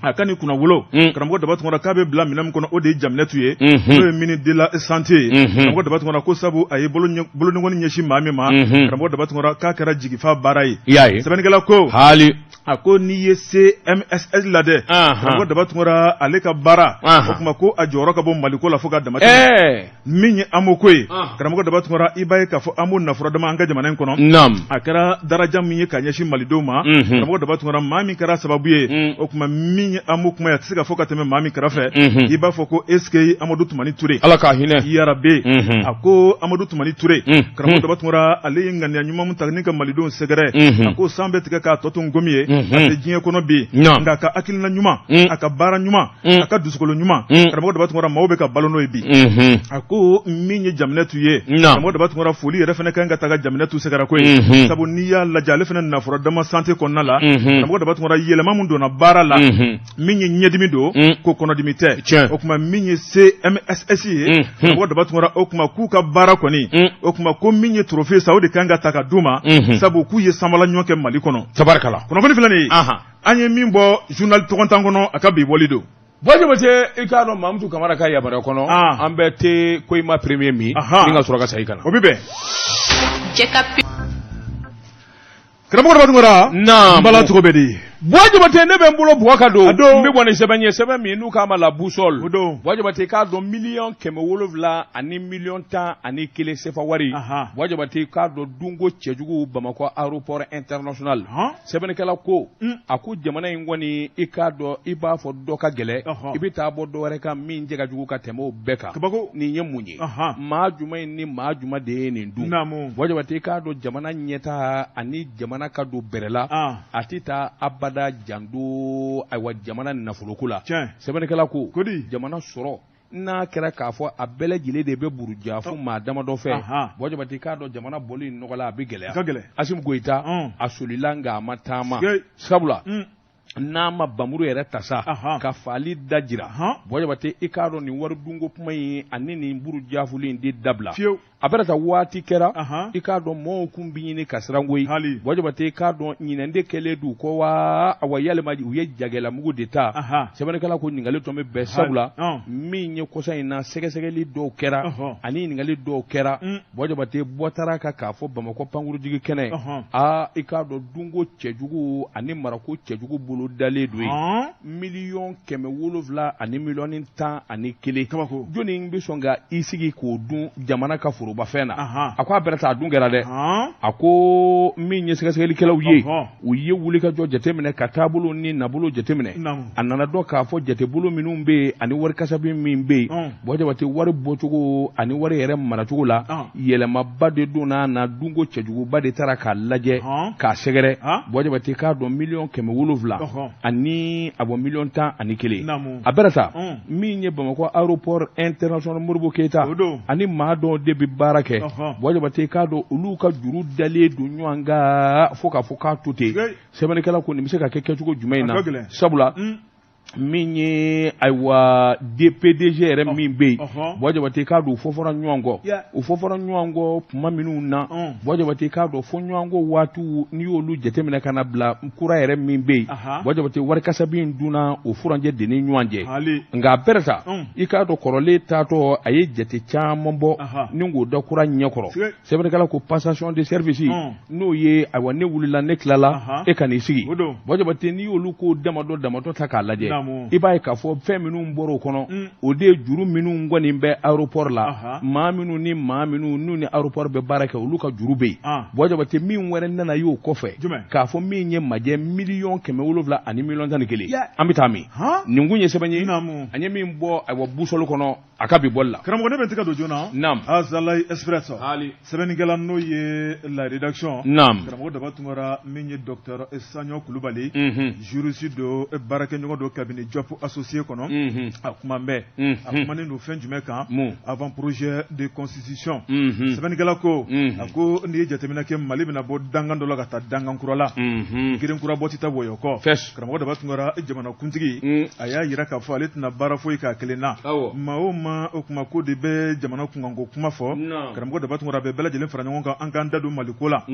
S2: a ka nin kunnawolo, karamɔgɔ Daba Tunkara, k'a bɛ bila minɛn min kɔnɔ, o de ye Jaminɛtu ye, n'o ye ministre de la santé ye. Karamɔgɔ Daba Tunkara ko sabu a ye boloninkɔni ɲɛsin maa min ma, karamɔgɔ Daba Tunkara, k'a kɛra jigifa baara ye. Sɛbɛnnikɛla ko,
S1: hali
S2: a ko n'i ye CMSS lajɛ, karamɔgɔ Daba Tunkara, ale ka baara, o tuma ko a jɔyɔrɔ ka bon Maliko la fo ka dama tɛmɛ. Min ye AMO ko ye, karamɔgɔ Daba Tunkara, i b'a ye k'a fɔ AMO nafura dama an ka jamana in kɔnɔ, a kɛra daraja min ye ka ɲɛsin malidenw ma, karamɔgɔ Daba Tunkara, maa min kɛra sababu ye, o tuma min ye AMO kuma ye, a tɛ se ka fɔ ka tɛmɛ maa min kɛrɛfɛ, i b'a fɔ ko est-ce que Amadu Tumani Ture.
S1: Ala ka hinɛ.
S2: Yarabi. A ko Amadu Tumani Ture, karamɔgɔ Daba Tunkara, ale ye ŋaniya ɲuman min ta ni ka malidenw sɛgɛrɛ, a ko san bɛ tigɛ k'a tɔ to nkomi ye, a tɛ diɲɛ kɔnɔ bi, nka a ka hakilina ɲuman, a ka baara ɲuman, a ka dusukolo ɲuman, karamɔgɔ Daba Tunkara, maaw bɛ ka balo n'o ye bi. A ko min ye Jaminɛtu ye, karamɔgɔ Daba Tunkara, foli yɛrɛ fana kan ka taga Jaminɛtu sɛgɛrɛ ko ye, sabu n'i y'a lajɛ, ale fana nafura dama santé kɔnɔna la, karamɔgɔ Daba Tunkara, yɛlɛma min donna baara la, min ye ɲɛdimi don, ko kɔnɔdimi tɛ. O tuma min ye CMSS ye, karamɔgɔ Daba Tunkara, o tuma k'u ka baara kɔni, o tuma ko min ye trophée sa, o de kan ka ta ka d'u ma, sabu k'u ye sanbala ɲɔ kɛ Mali kɔnɔ.
S1: Tabarikala.
S2: Kunnafoni filɛ nin ye, an ye min bɔ journal tɔgɔntan kɔnɔ, a ka bi bɔli don.
S1: Bon, Jabate, i k'a dɔn Mamutu Kamara ka yamaruya kɔnɔ, an bɛ te Koyima premier min ni ka sɔrɔ ka segin ka na.
S2: O bɛ bɛn. Karamɔgɔ Daba Tunkara,
S1: Naamu.
S2: N bala, cogo bɛ di?
S1: Buwa Jabate, ne bɛ n bolo bugɔ ka don, n bɛ bɔ ni sɛbɛn ye, sɛbɛn min n'u k'a ma La Boussole. Buwa Jabate, k'a dɔn 700,000 miliyɔn 11 miliyɔn sefa wari. Buwa Jabate, k'a dɔn dunko cɛjugu Bamakɔ aéroport international. Sɛbɛnnikɛla ko, a ko jamana in kɔni, i k'a dɔn, i b'a fɔ dɔ ka gɛlɛn, i bɛ taa bɔ dɔ wɛrɛ kan min cɛ ka jugu ka tɛmɛ o bɛɛ kan. Nin ye mun ye? Maa jumɛn ni maa jumɛn de ye nin dun? Buwa Jabate, i k'a dɔn jamana ɲɛtaa ani jamana ka don bɛrɛ la, a tɛ taa abada jando ayiwa jamana nafoloko la. Sɛbɛnnikɛla ko jamana sɔrɔ n'a kɛra k'a fɔ a bɛɛ lajɛlen de bɛ buruja fo maa damadɔ fɛ, Buwa Jabate, k'a dɔn jamana bɔli nɔgɔ la, a bɛ gɛlɛya. Asimi Goyita, a solila nka a ma taama, sabula n'a ma bamuru yɛrɛ ta sa ka faali da jira. Buwa Jabate, i k'a dɔn nin wari dunko kuma in ani nin burujafuli in de dabila. A bɛna taa waati kɛra, i k'a dɔn mɔgɔw kun bɛ ɲini ka siran koyi. Buwa Jabate, i k'a dɔn ɲinɛn de kɛlen d'u kɔ wa awa yalima u ye jagɛlamugu de ta? Sɛbɛnnikɛla ko ɲininkali tɔ bɛ bɛn, sabula min ye kɔsa in na sɛgɛsɛgɛli dɔw kɛra ani ɲininkali dɔw kɛra, Buwa Jabate, bɔ taara kan k'a fɔ Bamakɔ pankurujigi kɛnɛ, aa, i k'a dɔn dunko cɛjugu ani marako cɛjugu bolo dalen don yen 700,000 ani 11 miliyɔn.
S2: Kabako.
S1: Jɔnni bɛ sɔn ka i sigi k'o dun jamana ka forobafɛn na? A ko a bɛna taa a dun kɛra dɛ. A ko min ye sɛgɛsɛgɛlikɛlaw ye, u ye wulikajɔ jateminɛ ka taabolo ni nabolo jateminɛ. A nana dɔn k'a fɔ jatebolo minnu bɛ yen ani wari kasabi min bɛ yen, Buwa Jabate, wari bɔcogo ani wari yɛrɛ maracogo la, yɛlɛmaba de donna na, dunko cɛjuguba de taara k'a lajɛ k'a sɛgɛrɛ. Buwa Jabate, k'a dɔn 700,000 ani a bɔ 11 miliyɔn. A bɛra sa min ye Bamakɔ aéroport international Modibo Keyita ani maa dɔw de bɛ baara kɛ, Buwa Jabate, k'a dɔn olu ka juru dalen don ɲɔgɔn kan fo k'a fɔ k'a to ten. Sɛbɛnnikɛla ko nin bɛ se ka kɛ kɛcogo jumɛn in na? Sabula min ye ayiwa DPDG yɛrɛ min bɛ yen, Buwa Jabate, k'a dɔn u fɔfɔra ɲɔgɔn kɔ. U fɔfɔra ɲɔgɔn kɔ kuma minnu na, Buwa Jabate, k'a dɔn fɔ ɲɔgɔn kɔ waatiw, n'i y'olu jateminɛ ka na bila kura yɛrɛ min bɛ yen, Buwa Jabate, wari kasabi in dunna o furancɛ de ni ɲɔgɔn cɛ. Nka a bɛrɛ sa, i k'a dɔn kɔrɔlen taatɔ, a ye jate caman bɔ ni k'o da kura ɲɛkɔrɔ. Sɛbɛnnikɛla ko passation de service, n'o ye ayiwa ne wulila, ne tilala, e ka n'i sigi. Buwa Jabate, n'i y'olu ko damadɔ damadɔ ta k'a lajɛ, i b'a ye k'a fɔ fɛn minnu bɔra o kɔnɔ, o de ye juru minnu kɔni bɛ aéroport la, maa minnu ni maa minnu n'u ni aéroport bɛ baara kɛ, olu ka juru bɛ yen. Buwa Jabate, min wɛrɛ nana y'o kɔfɛ k'a fɔ min ye majɛ 700,000 ani 11 miliyɔn, an bɛ taa min? Nin kun ye sɛbɛn ye an ye min bɔ ayiwa Boussole kɔnɔ a ka bi bɔli la.
S2: Karamɔgɔ, ne bɛ n tɛgɛ don joona.
S1: Naam.
S2: Azalaï Express. Haali. Sɛbɛnnikɛla n'o ye la rédaction.
S1: Naam.
S2: Karamɔgɔ Daba Tunkara, min ye docteur Saɲɔ Kulubali. Juriste don, baarakɛɲɔgɔn don cabinet Diop associé kɔnɔ. A kuma bɛ. A kumanen don fɛn jumɛn kan?
S1: Mun?
S2: Avant projet de constitution. Sɛbɛnnikɛla ko. A ko n'i ye jateminɛ kɛ, Mali bɛna bɔ dankan dɔ la ka taa dankan kura la. Geren kura bɔ tɛ taa wɔyɔ kɔ.
S1: Fɛs.
S2: Karamɔgɔ Daba Tunkara, jamanakuntigi, a y'a jira k'a fɔ ale tɛna baara foyi k'a kelen na. Maa o maa, o kuma ko de bɛ jamana kunkanko kuma fɔ, karamɔgɔ Daba Tunkara bɛ bɛɛ lajɛlen fara ɲɔgɔn kan, an k'an da don Maliko la.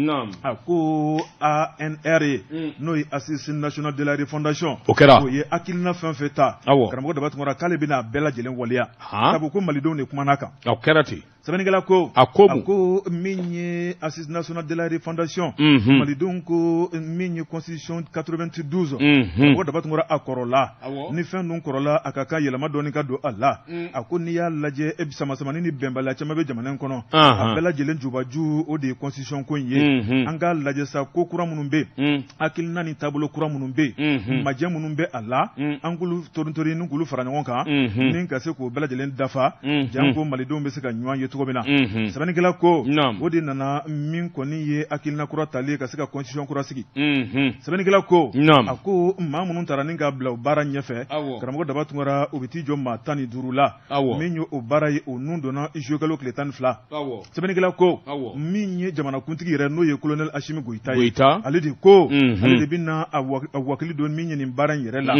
S2: A ko ANR ye, n'o ye Assise nationale de la refondation,
S1: o kɛra,
S2: o ye hakilina fɛn fɛn ta, karamɔgɔ Daba Tunkara k'ale bɛna a bɛɛ lajɛlen waleya, sabu ko malidenw de kumana a kan.
S1: O kɛra ten.
S2: Sɛbɛnnikɛla ko,
S1: a ko,
S2: a ko min ye Assise nationale de la refondation, malidenw ko min ye constitution 92, karamɔgɔ Daba Tunkara, a kɔrɔla, ni fɛn dun kɔrɔla, a ka kan yɛlɛma dɔɔni ka don a la. A ko n'i y'a lajɛ, e samasamani ni bɛnbaliya caman bɛ jamana in kɔnɔ, a bɛɛ lajɛlen jubaju o de ye constitution ko in ye. An k'a lajɛ sa, ko kura minnu bɛ yen, hakilina ni taabolo kura minnu bɛ yen, majɛ minnu bɛ a la, an k'olu torintori ni k'olu fara ɲɔgɔn kan ni ka se k'o bɛɛ lajɛlen dafa, janko malidenw bɛ se ka ɲɔgɔn ye cogo min na. Sɛbɛnnikɛla ko o de nana min kɔni ye hakilina kura tali ye ka se ka constitution kura sigi. Sɛbɛnnikɛla ko, a ko maa minnu taara ni ka bila o baara ɲɛfɛ, karamɔgɔ Daba Tunkara, o bɛ t'i jɔ maa 15 la. Min ye o baara ye, o nun donna juillet kalo tile 12. Sɛbɛnnikɛla ko min ye jamanakuntigi yɛrɛ, n'o ye colonel Asimi Goyita ye, ale de ko ale de bɛna a wakili don min ye nin baara in yɛrɛ la.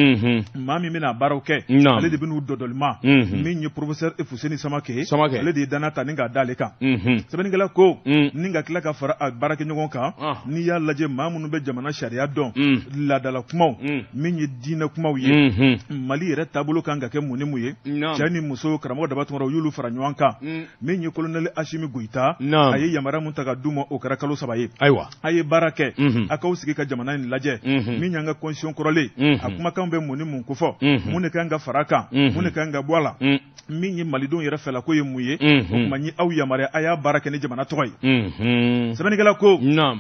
S2: Maa min bɛna baaraw kɛ, ale de bɛn'u dɔdɔlima. Min ye professeur Fuseni Samakɛ, ale de ye danaya ta ni k'a d'ale kan. Sɛbɛnnikɛla ko ni ka tila ka fara a baarakɛɲɔgɔn kan, n'i y'a lajɛ maa minnu bɛ jamana sariya dɔn, laadala kumaw, min ye diinɛ kumaw ye, Mali yɛrɛ taabolo kan ka kɛ mun ni mun ye, cɛ ni muso, karamɔgɔ Daba Tunkara, u y'olu fara ɲɔgɔn kan. Min ye colonel Asimi Goyita, a ye yamaruya mun ta ka d'u ma, o kɛra kalo 3 ye.
S1: Ayiwa,
S2: a ye baara kɛ, a k'aw sigi ka jamana in lajɛ. Min y'an ka constitution kɔrɔlen, a kumakan bɛ mun ni mun kofɔ, mun de kan ka fara a kan, mun de kan ka bɔ a la, min ye malidenw yɛrɛ fɛla ko ye mun ye. O tuma n ye aw yamaruya, a y'a baara kɛ ni jamana tɔgɔ ye. Sɛbɛnnikɛla ko,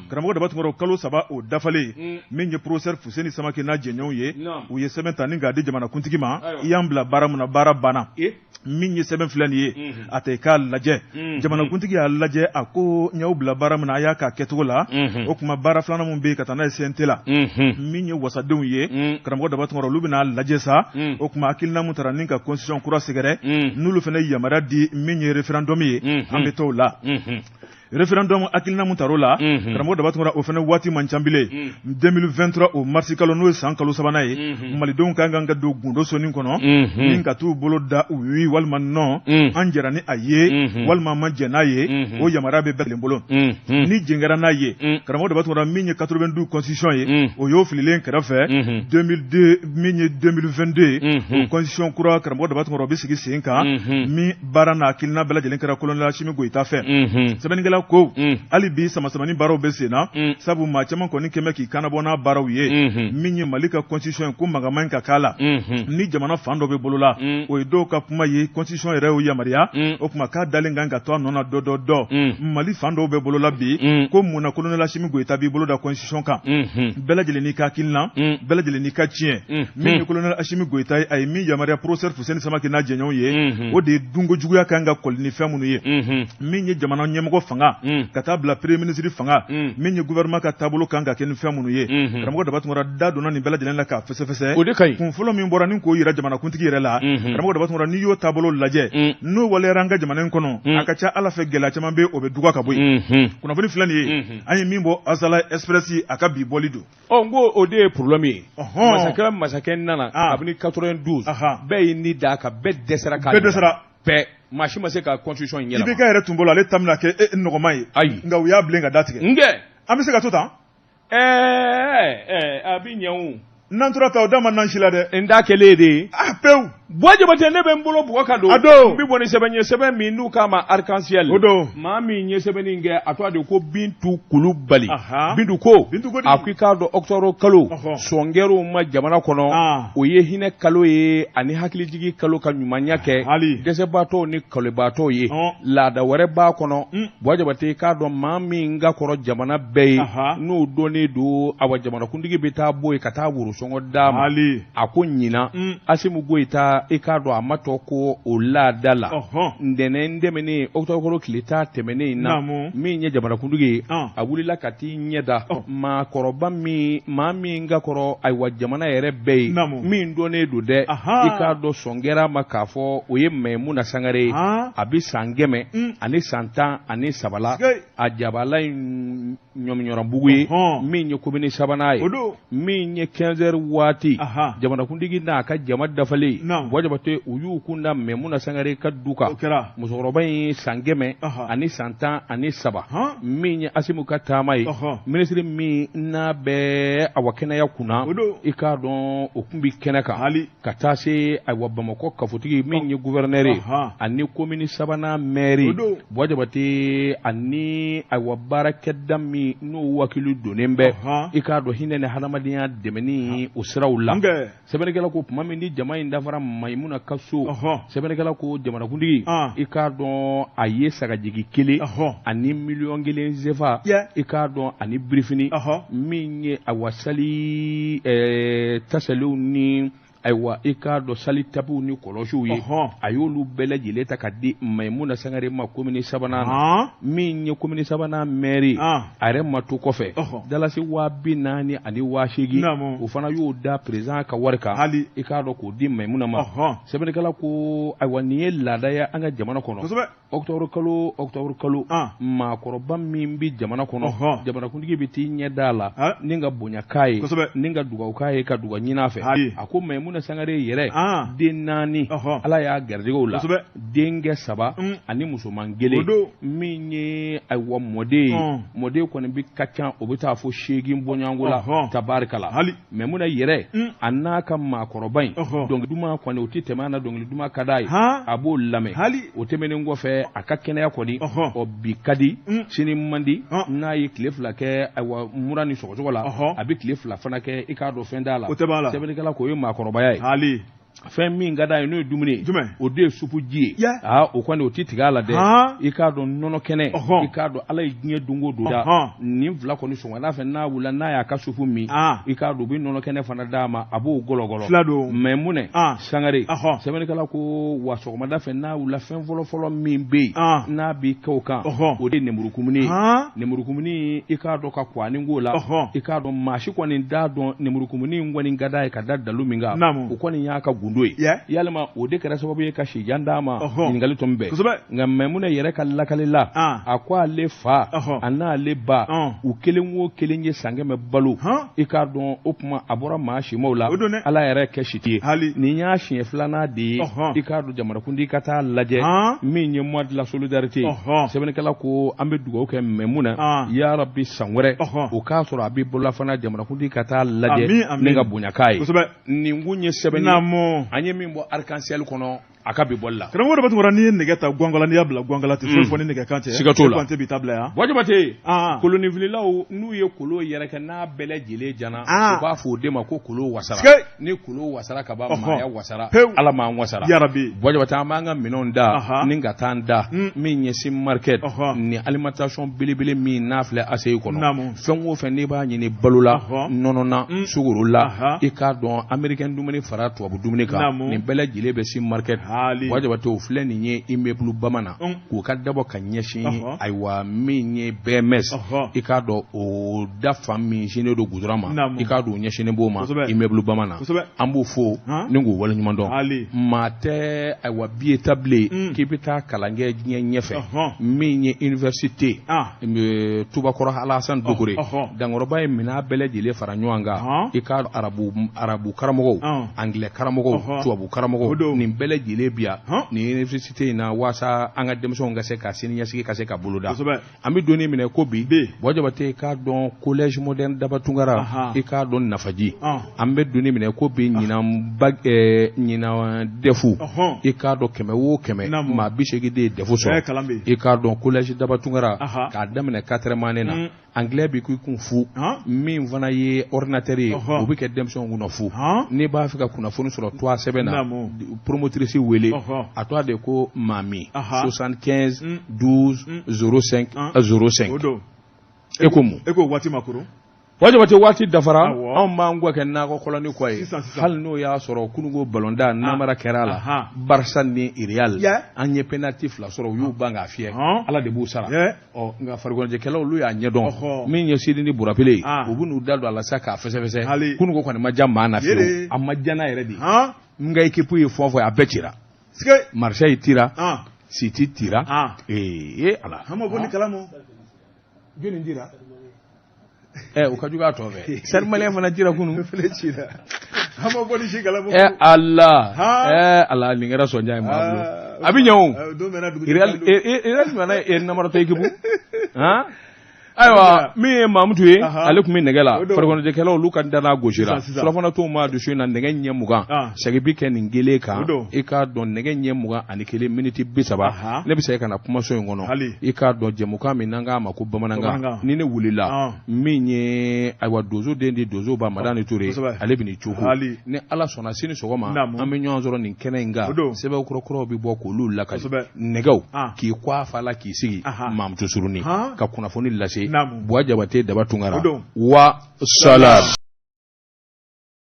S2: karamɔgɔ Daba Tunkara, kalo 3 o dafalen, min ye professeur Fuseni Samakɛ n'a jɛɲɔgɔnw ye, u ye sɛbɛn ta ni k'a di jamanakuntigi ma. I y'an bila baara mun na, baara banna. Min ye sɛbɛn filɛ nin ye, a ta i k'a lajɛ. Jamanakuntigi y'a lajɛ, a ko n y'aw bila baara min na, a y'a k'a kɛcogo la. O tuma baara filanan min bɛ yen, ka taa n'a ye CNT la, min ye wasadenw ye, karamɔgɔ Daba Tunkara, olu bɛna lajɛ sa. O tuma hakilina mun taara ni ka constitution kura sɛgɛrɛ, n'olu fana ye yamaruya di min ye référendum ye, an bɛ t'o la. Référendum hakilina mun tar'o la, karamɔgɔ Daba Tunkara, o fana waati man ca bilen. 2023 o marisi kalo, n'o ye san kalo sabanan ye, malidenw ka kan ka don gundo sonin kɔnɔ ni ka t'u bolo da oui walima non, an jɛra ni a ye walima an ma jɛn n'a ye. O yamaruya bɛ bɛɛ kelen bolo. Ni jɛn kɛra n'a ye, karamɔgɔ Daba Tunkara, min ye 92 constitution ye, o y'o fililen kɛrɛfɛ. 2002, min ye 2022 o constitution kura, karamɔgɔ Daba Tunkara, o bɛ sigi sen kan, min baara n'a hakilina bɛɛ lajɛlen kɛra colonel Asimi Goyita fɛ. Sɛbɛnnikɛla ko hali bi samasamani baaraw bɛ sen na, sabu maa caman kɔni kɛmɛ k'i kannabɔ n'a baaraw ye. Min ye Mali ka constitution ye, ko mankan man ka k'a la ni jamana fan dɔ bɛ bolo la, o ye dɔw ka kuma ye. Constitution yɛrɛ y'o yamaruya. O tuma k'a dalen kan ka to a nɔ na dɔ dɔ dɔ. Mali fan dɔw bɛ bolo la bi, ko mun na colonel Asimi Goyita b'i bolo da constitution kan? Bɛɛ lajɛlen n'i ka hakilina, bɛɛ lajɛlen n'i ka tiɲɛ. Min ye colonel Asimi Goyita ye, a ye min yamaruya professeur Fuseni Samakɛ n'a jɛɲɔgɔnw ye, o de ye dunko juguya kan ka kɔli ni fɛn minnu ye. Min ye jamana ɲɛmɔgɔ fanga ka taa bila premier ministre fanga, min ye gouvernement ka taabolo kan ka kɛ ni fɛn minnu ye, karamɔgɔ Daba Tunkara da donna nin bɛɛ lajɛlen la k'a fɛsɛfɛsɛ.
S1: O de ka ɲi.
S2: Kun fɔlɔ min bɔra ni k'o yira jamanakuntigi yɛrɛ la, karamɔgɔ Daba Tunkara, n'i y'o taabolo lajɛ, n'o waleyara an ka jamana in kɔnɔ, a ka ca Ala fɛ gɛlɛya caman bɛ, o bɛ duga ka bɔ yen. Kunnafoni filɛ nin ye, an ye min bɔ Azalaï Express, a ka bi bɔli don.
S1: Ɔ, n ko o de ye problème ye. Masakɛ nana kabini 92, bɛɛ y'i ni d'a kan, bɛɛ dɛsɛra k'a
S2: bɛɛ dɛsɛra.
S1: Bɛɛ, maa si ma se ka constitution in yɛlɛma.
S2: IBK yɛrɛ tun bolo ale ta bɛna kɛ nɔgɔma ye.
S1: Ayi.
S2: Nka u y'a bilen ka da tigɛ.
S1: Nkɛ.
S2: An bɛ se ka to tan?
S1: Ɛɛ, a bɛ ɲɛ o.
S2: N'an tora tan, o da ma n'an si la dɛ.
S1: N da kɛlen de ye.
S2: Ah, pewu.
S1: Buwa Jabate, ne bɛ n bolo bugɔ ka don.
S2: A don.
S1: N bɛ bɔ ni sɛbɛn ye, sɛbɛn min n'u k'a ma Arc-en-Ciel.
S2: O don.
S1: Maa min ye sɛbɛnni in kɛ, a tɔgɔ de ko Bintu Kulubali. Bintu ko.
S2: Bintu ko di.
S1: A ko i k'a dɔn octobre kalo. Sɔn kɛr'o ma jamana kɔnɔ. O ye hinɛ kalo ye ani hakilijigi kalo, ka ɲumanya kɛ.
S2: Hali.
S1: Dɛsɛbaatɔw ni kalobaatɔw ye. Laada wɛrɛ b'a kɔnɔ. Buwa Jabate, i k'a dɔn maa min ka kɔrɔ jamana bɛɛ ye. N'o dɔnnen don, awa, jamanakuntigi bɛ taa bɔ yen ka taa worosɔngɔ d'a ma.
S2: Hali.
S1: A ko ɲinan, Asimi Goyita, i k'a dɔn a ma tɔ ko o laada la. Ntɛnɛn tɛmɛnen, octobre kalo tile 10 tɛmɛnen in na, min ye jamanakuntigi ye, a wulila ka t'i ɲɛ da maakɔrɔba min, maa min ka kɔrɔ, ayiwa, jamana yɛrɛ bɛɛ ye, min dɔnnen don dɛ, i k'a dɔn sɔn kɛra a ma k'a fɔ o ye Maimuna Sangare ye. A bɛ san 113 la. A jabala in ɲɔmiɲɔrɔnbugu ye, min ye commune sabanan ye. Min ye 15 heures waati, jamanakuntigi n'a ka jama dafalen, Buwa Jabate, u y'u kun da Maimuna Sangare ka du kan. Musokɔrɔba in san 113, min ye Asimu ka taama ye, minisiri min n'a bɛ awa kɛnɛya kunna, i k'a dɔn o tun bɛ kɛnɛ kan, ka taa se ayiwa Bamakɔ kafotigi min ye gouverneur ye, ani commune sabanan maire, Buwa Jabate, ani ayiwa baarakɛda min n'o wakili donnen bɛ, i k'a dɔn hinɛ ni hadamadenya dɛmɛni o siraw la. Sɛbɛnnikɛla ko tuma min ni jama in dafara Mayimuna ka so, sɛbɛnnikɛla ko jamanakuntigi, i k'a dɔn a ye sagajigi kelen ani 1 miliyɔn sefa, i k'a dɔn ani birifini, min ye ayiwa sali tasaliw ni ayiwa i k'a dɔn sali tapiw ni kɔlɔsiw ye, a y'olu bɛɛ lajɛlen ta ka di Mayimuna Sangare ma commune sabanan na. Min ye commune sabanan maire, a yɛrɛ ma to kɔfɛ, dalasi 40 000, o fana y'o da président ka wari kan, i k'a dɔn k'o di Mayimuna ma. Sɛbɛnnikɛla ko ayiwa nin ye laada ye an ka jamana kɔnɔ. Octobre kalo octobre kalo maakɔrɔba min bɛ jamana kɔnɔ jamanakuntigi bɛ t'i ɲɛ da a la ni ka bonya k'a ye ni ka dugawu k'a ye ka dugawu ɲini a fɛ a ko Maimuna Sangare yɛrɛ den naani Ala y'a garijɛgɛ o la denkɛ saba ani musoman kelen min ye ayiwa mɔden ye mɔden kɔni bɛ ka ca o bɛ taa fo 8 bɔɲɔgɔnko la tabarikala Maimuna yɛrɛ a n'a ka maakɔrɔba in dɔnkili duman kɔni o tɛ tɛmɛ a na dɔnkili duman ka d'a ye a b'o lamɛn o tɛmɛnen kɔfɛ a ka kɛnɛya kɔni ɔ bi ka di sini man di n'a ye tile 2 kɛ ayiwa mura ni sɔgɔsɔgɔ la a bɛ tile 2 fana kɛ i k'a dɔn fɛn t'a la sɛbɛnnikɛla k'o ye maakɔrɔbaya ye fɛn min ka d'a ye n'o ye dumuni ye o de ye supu ji ye aa o kɔni o tɛ tigɛ a la dɛ i k'a dɔn nɔnɔ kɛnɛ i k'a dɔn ala ye diɲɛ don o don da nin fila kɔni sɔgɔmada fɛ n'a wulila n'a y'a ka supu min i k'a dɔn u bɛ nɔnɔ kɛnɛ fana d'a ma a b'o gɔlɔgɔlɔ Maimuna Sangare sɛbɛnnikɛla ko wa sɔgɔmada fɛ n'a wulila fɛn fɔlɔfɔlɔ min bɛ yen n'a b'i kɛ o kan o de ye nemurukumuni ye nemurukumuni i k'a dɔn ka kwani k'o la i k'a dɔn maa si kɔni t'a dɔn nemurukumuni in kɔni ka d'a ye ka da dalu min kan o kɔni y'a ka gundo ye yalima o de kɛra sababu ye ka sijan d'a ma ɲininkali tɔ bɛɛ nka Maimuna yɛrɛ ka lakali la a ko ale fa a n'ale ba u kelen o kelen ye san 100 balo i k'a dɔn o tuma a bɔra maa simaw la ala yɛrɛ kɛ siti ye nin y'a siɲɛ filanan de ye i k'a dɔn jamanakuntigi ka taa lajɛ min ye mois de la solidarité ye sɛbɛnnikɛla ko an bɛ dugawu kɛ Maimuna yarabi san wɛrɛ o k'a sɔrɔ a bɛ bolola fana jamanakuntigi ka taa lajɛ ni ka bonya k'a ye nin kun ye sɛbɛn an ye min bɔ arc-en-ciel kɔnɔ a ka bi bɔli la
S2: karamɔgɔ Daba Tunkara n'i ye nɛgɛ ta gwankala n'i y'a bila gwankala tɛ foyi fɔ ni nɛgɛ kan cɛ
S1: siga t'o la
S2: Kante b'i ta bila yan
S1: Buwa Jabate kolonifililaw n'u ye kolon yɛrɛkɛ n'a bɛɛ lajɛlen jana u b'a fɔ o de ma ko kolon wasara ni kolon wasara ka ban maaya wasara Ala m'an wasara
S2: yarabi
S1: Buwa Jabate an b'an ka minɛnw da ni ka taa an da min ye Sim Market ni alimentation belebele min n'a filɛ ACI kɔnɔ fɛn o fɛn n'i b'a ɲini balo la nɔnɔ na sukaro la i k'a dɔn américain dumuni fara tubabu dumuni kan nin bɛɛ lajɛlen bɛ Sim Market Buwa Jabate o filɛ nin ye immeuble Bamanan k'u ka dabɔ ka ɲɛsin ayiwa min ye BMS i k'a dɔn o da fan min sinnen don goudron ma i k'a dɔn o ɲɛsinnen b'o ma immeuble Bamanan an b'u fo ni k'u waleɲuman dɔn maa tɛ ayiwa billet ta bilen k'i bɛ taa kalan kɛ diɲɛ ɲɛfɛ min ye université Tubakɔrɔ Alasan Dukure dankɔrɔba ye minɛn bɛɛ lajɛlen fara ɲɔgɔn kan i k'a arabu karamɔgɔw anglais karamɔgɔw tubabu karamɔgɔw nin bɛɛ lajɛlen bi yan nin université in na waasa an ka denmisɛnw ka se ka siniɲɛsigi ka se ka boloda an bɛ don minɛ ko bi Buwa Jabate i k'a dɔn collège moderne Daba Tunkara i k'a dɔn Nafaji an bɛ don minɛ ko bi ɲinan DEF i k'a dɔn 100 o 100 maa 80 de ye DEF sɔrɔ i k'a dɔn collège Daba Tunkara k'a daminɛ quatrième année na anglais bɛ k'i kun fu min fana ye ordinateur ye o bɛ kɛ denmisɛnw kunna fu n'i b'a fɛ ka kunnafoni sɔrɔ tɔgɔ sɛbɛn na promotrice wele a tɔgɔ de ko Mami 75 12 05 05 e ko mun
S2: e ko waati ma koron
S1: Buwa Jabate waati dafara anw b'an kɔ kɛ nakɔ kɔlɔni kɔ ye hali n'o y'a sɔrɔ kununko balontan namara kɛra a la Barça ni Real an ye penalty 2 sɔrɔ u y'u ban k'a fiyɛ Ala de b'u sara ɔ nka farikoloɲɛnajɛkɛlaw olu y'a ɲɛdɔn min ye Sidi ni Burapele ye u bɛ n'u da don a la sa k'a fɛsɛfɛsɛ kununko kɔni ma diya maa na fiyewu a ma diya n na yɛrɛ de n ka équipe ye fɛn o fɛn a bɛɛ cira Marseille cira City cira ee Ala jɔni cira o ka jugu a tɔ bɛɛ Stade Malien fana cira kunun Ala Ala nin kɛra sɔnja ye maa bolo a bɛ ɲɛ o Real ɲɔgɔnna ye namaratɔ équipe han ayiwa min ye Mamutu ye ale tun bɛ nɛgɛ la farikoloɲɛnajɛkɛlaw olu ka danna gosira surafana t'o ma dusu in na nɛgɛ ɲɛ 20 segin bi kɛ nin kelen kan i k'a dɔn nɛgɛ ɲɛ 21 miniti 30 ne bɛ se ka na kumaso in kɔnɔ i k'a dɔn jɛmukan min n'an k'a ma ko bamanankan ni ne wulila min ye ayiwa donso den di donso ba Madani Ture ale bɛ n'i cogo ni Ala sɔnna sini sɔgɔma an bɛ ɲɔgɔn sɔrɔ nin kɛnɛ in kan sɛbɛn kura kuraw bɛ bɔ k'olu lakali nɛgɛw k'i kɔ a fa la k'i sigi Mamutu Surunin ka kunnafoni lase Buwa Jabate Daba Tunkara wa salam.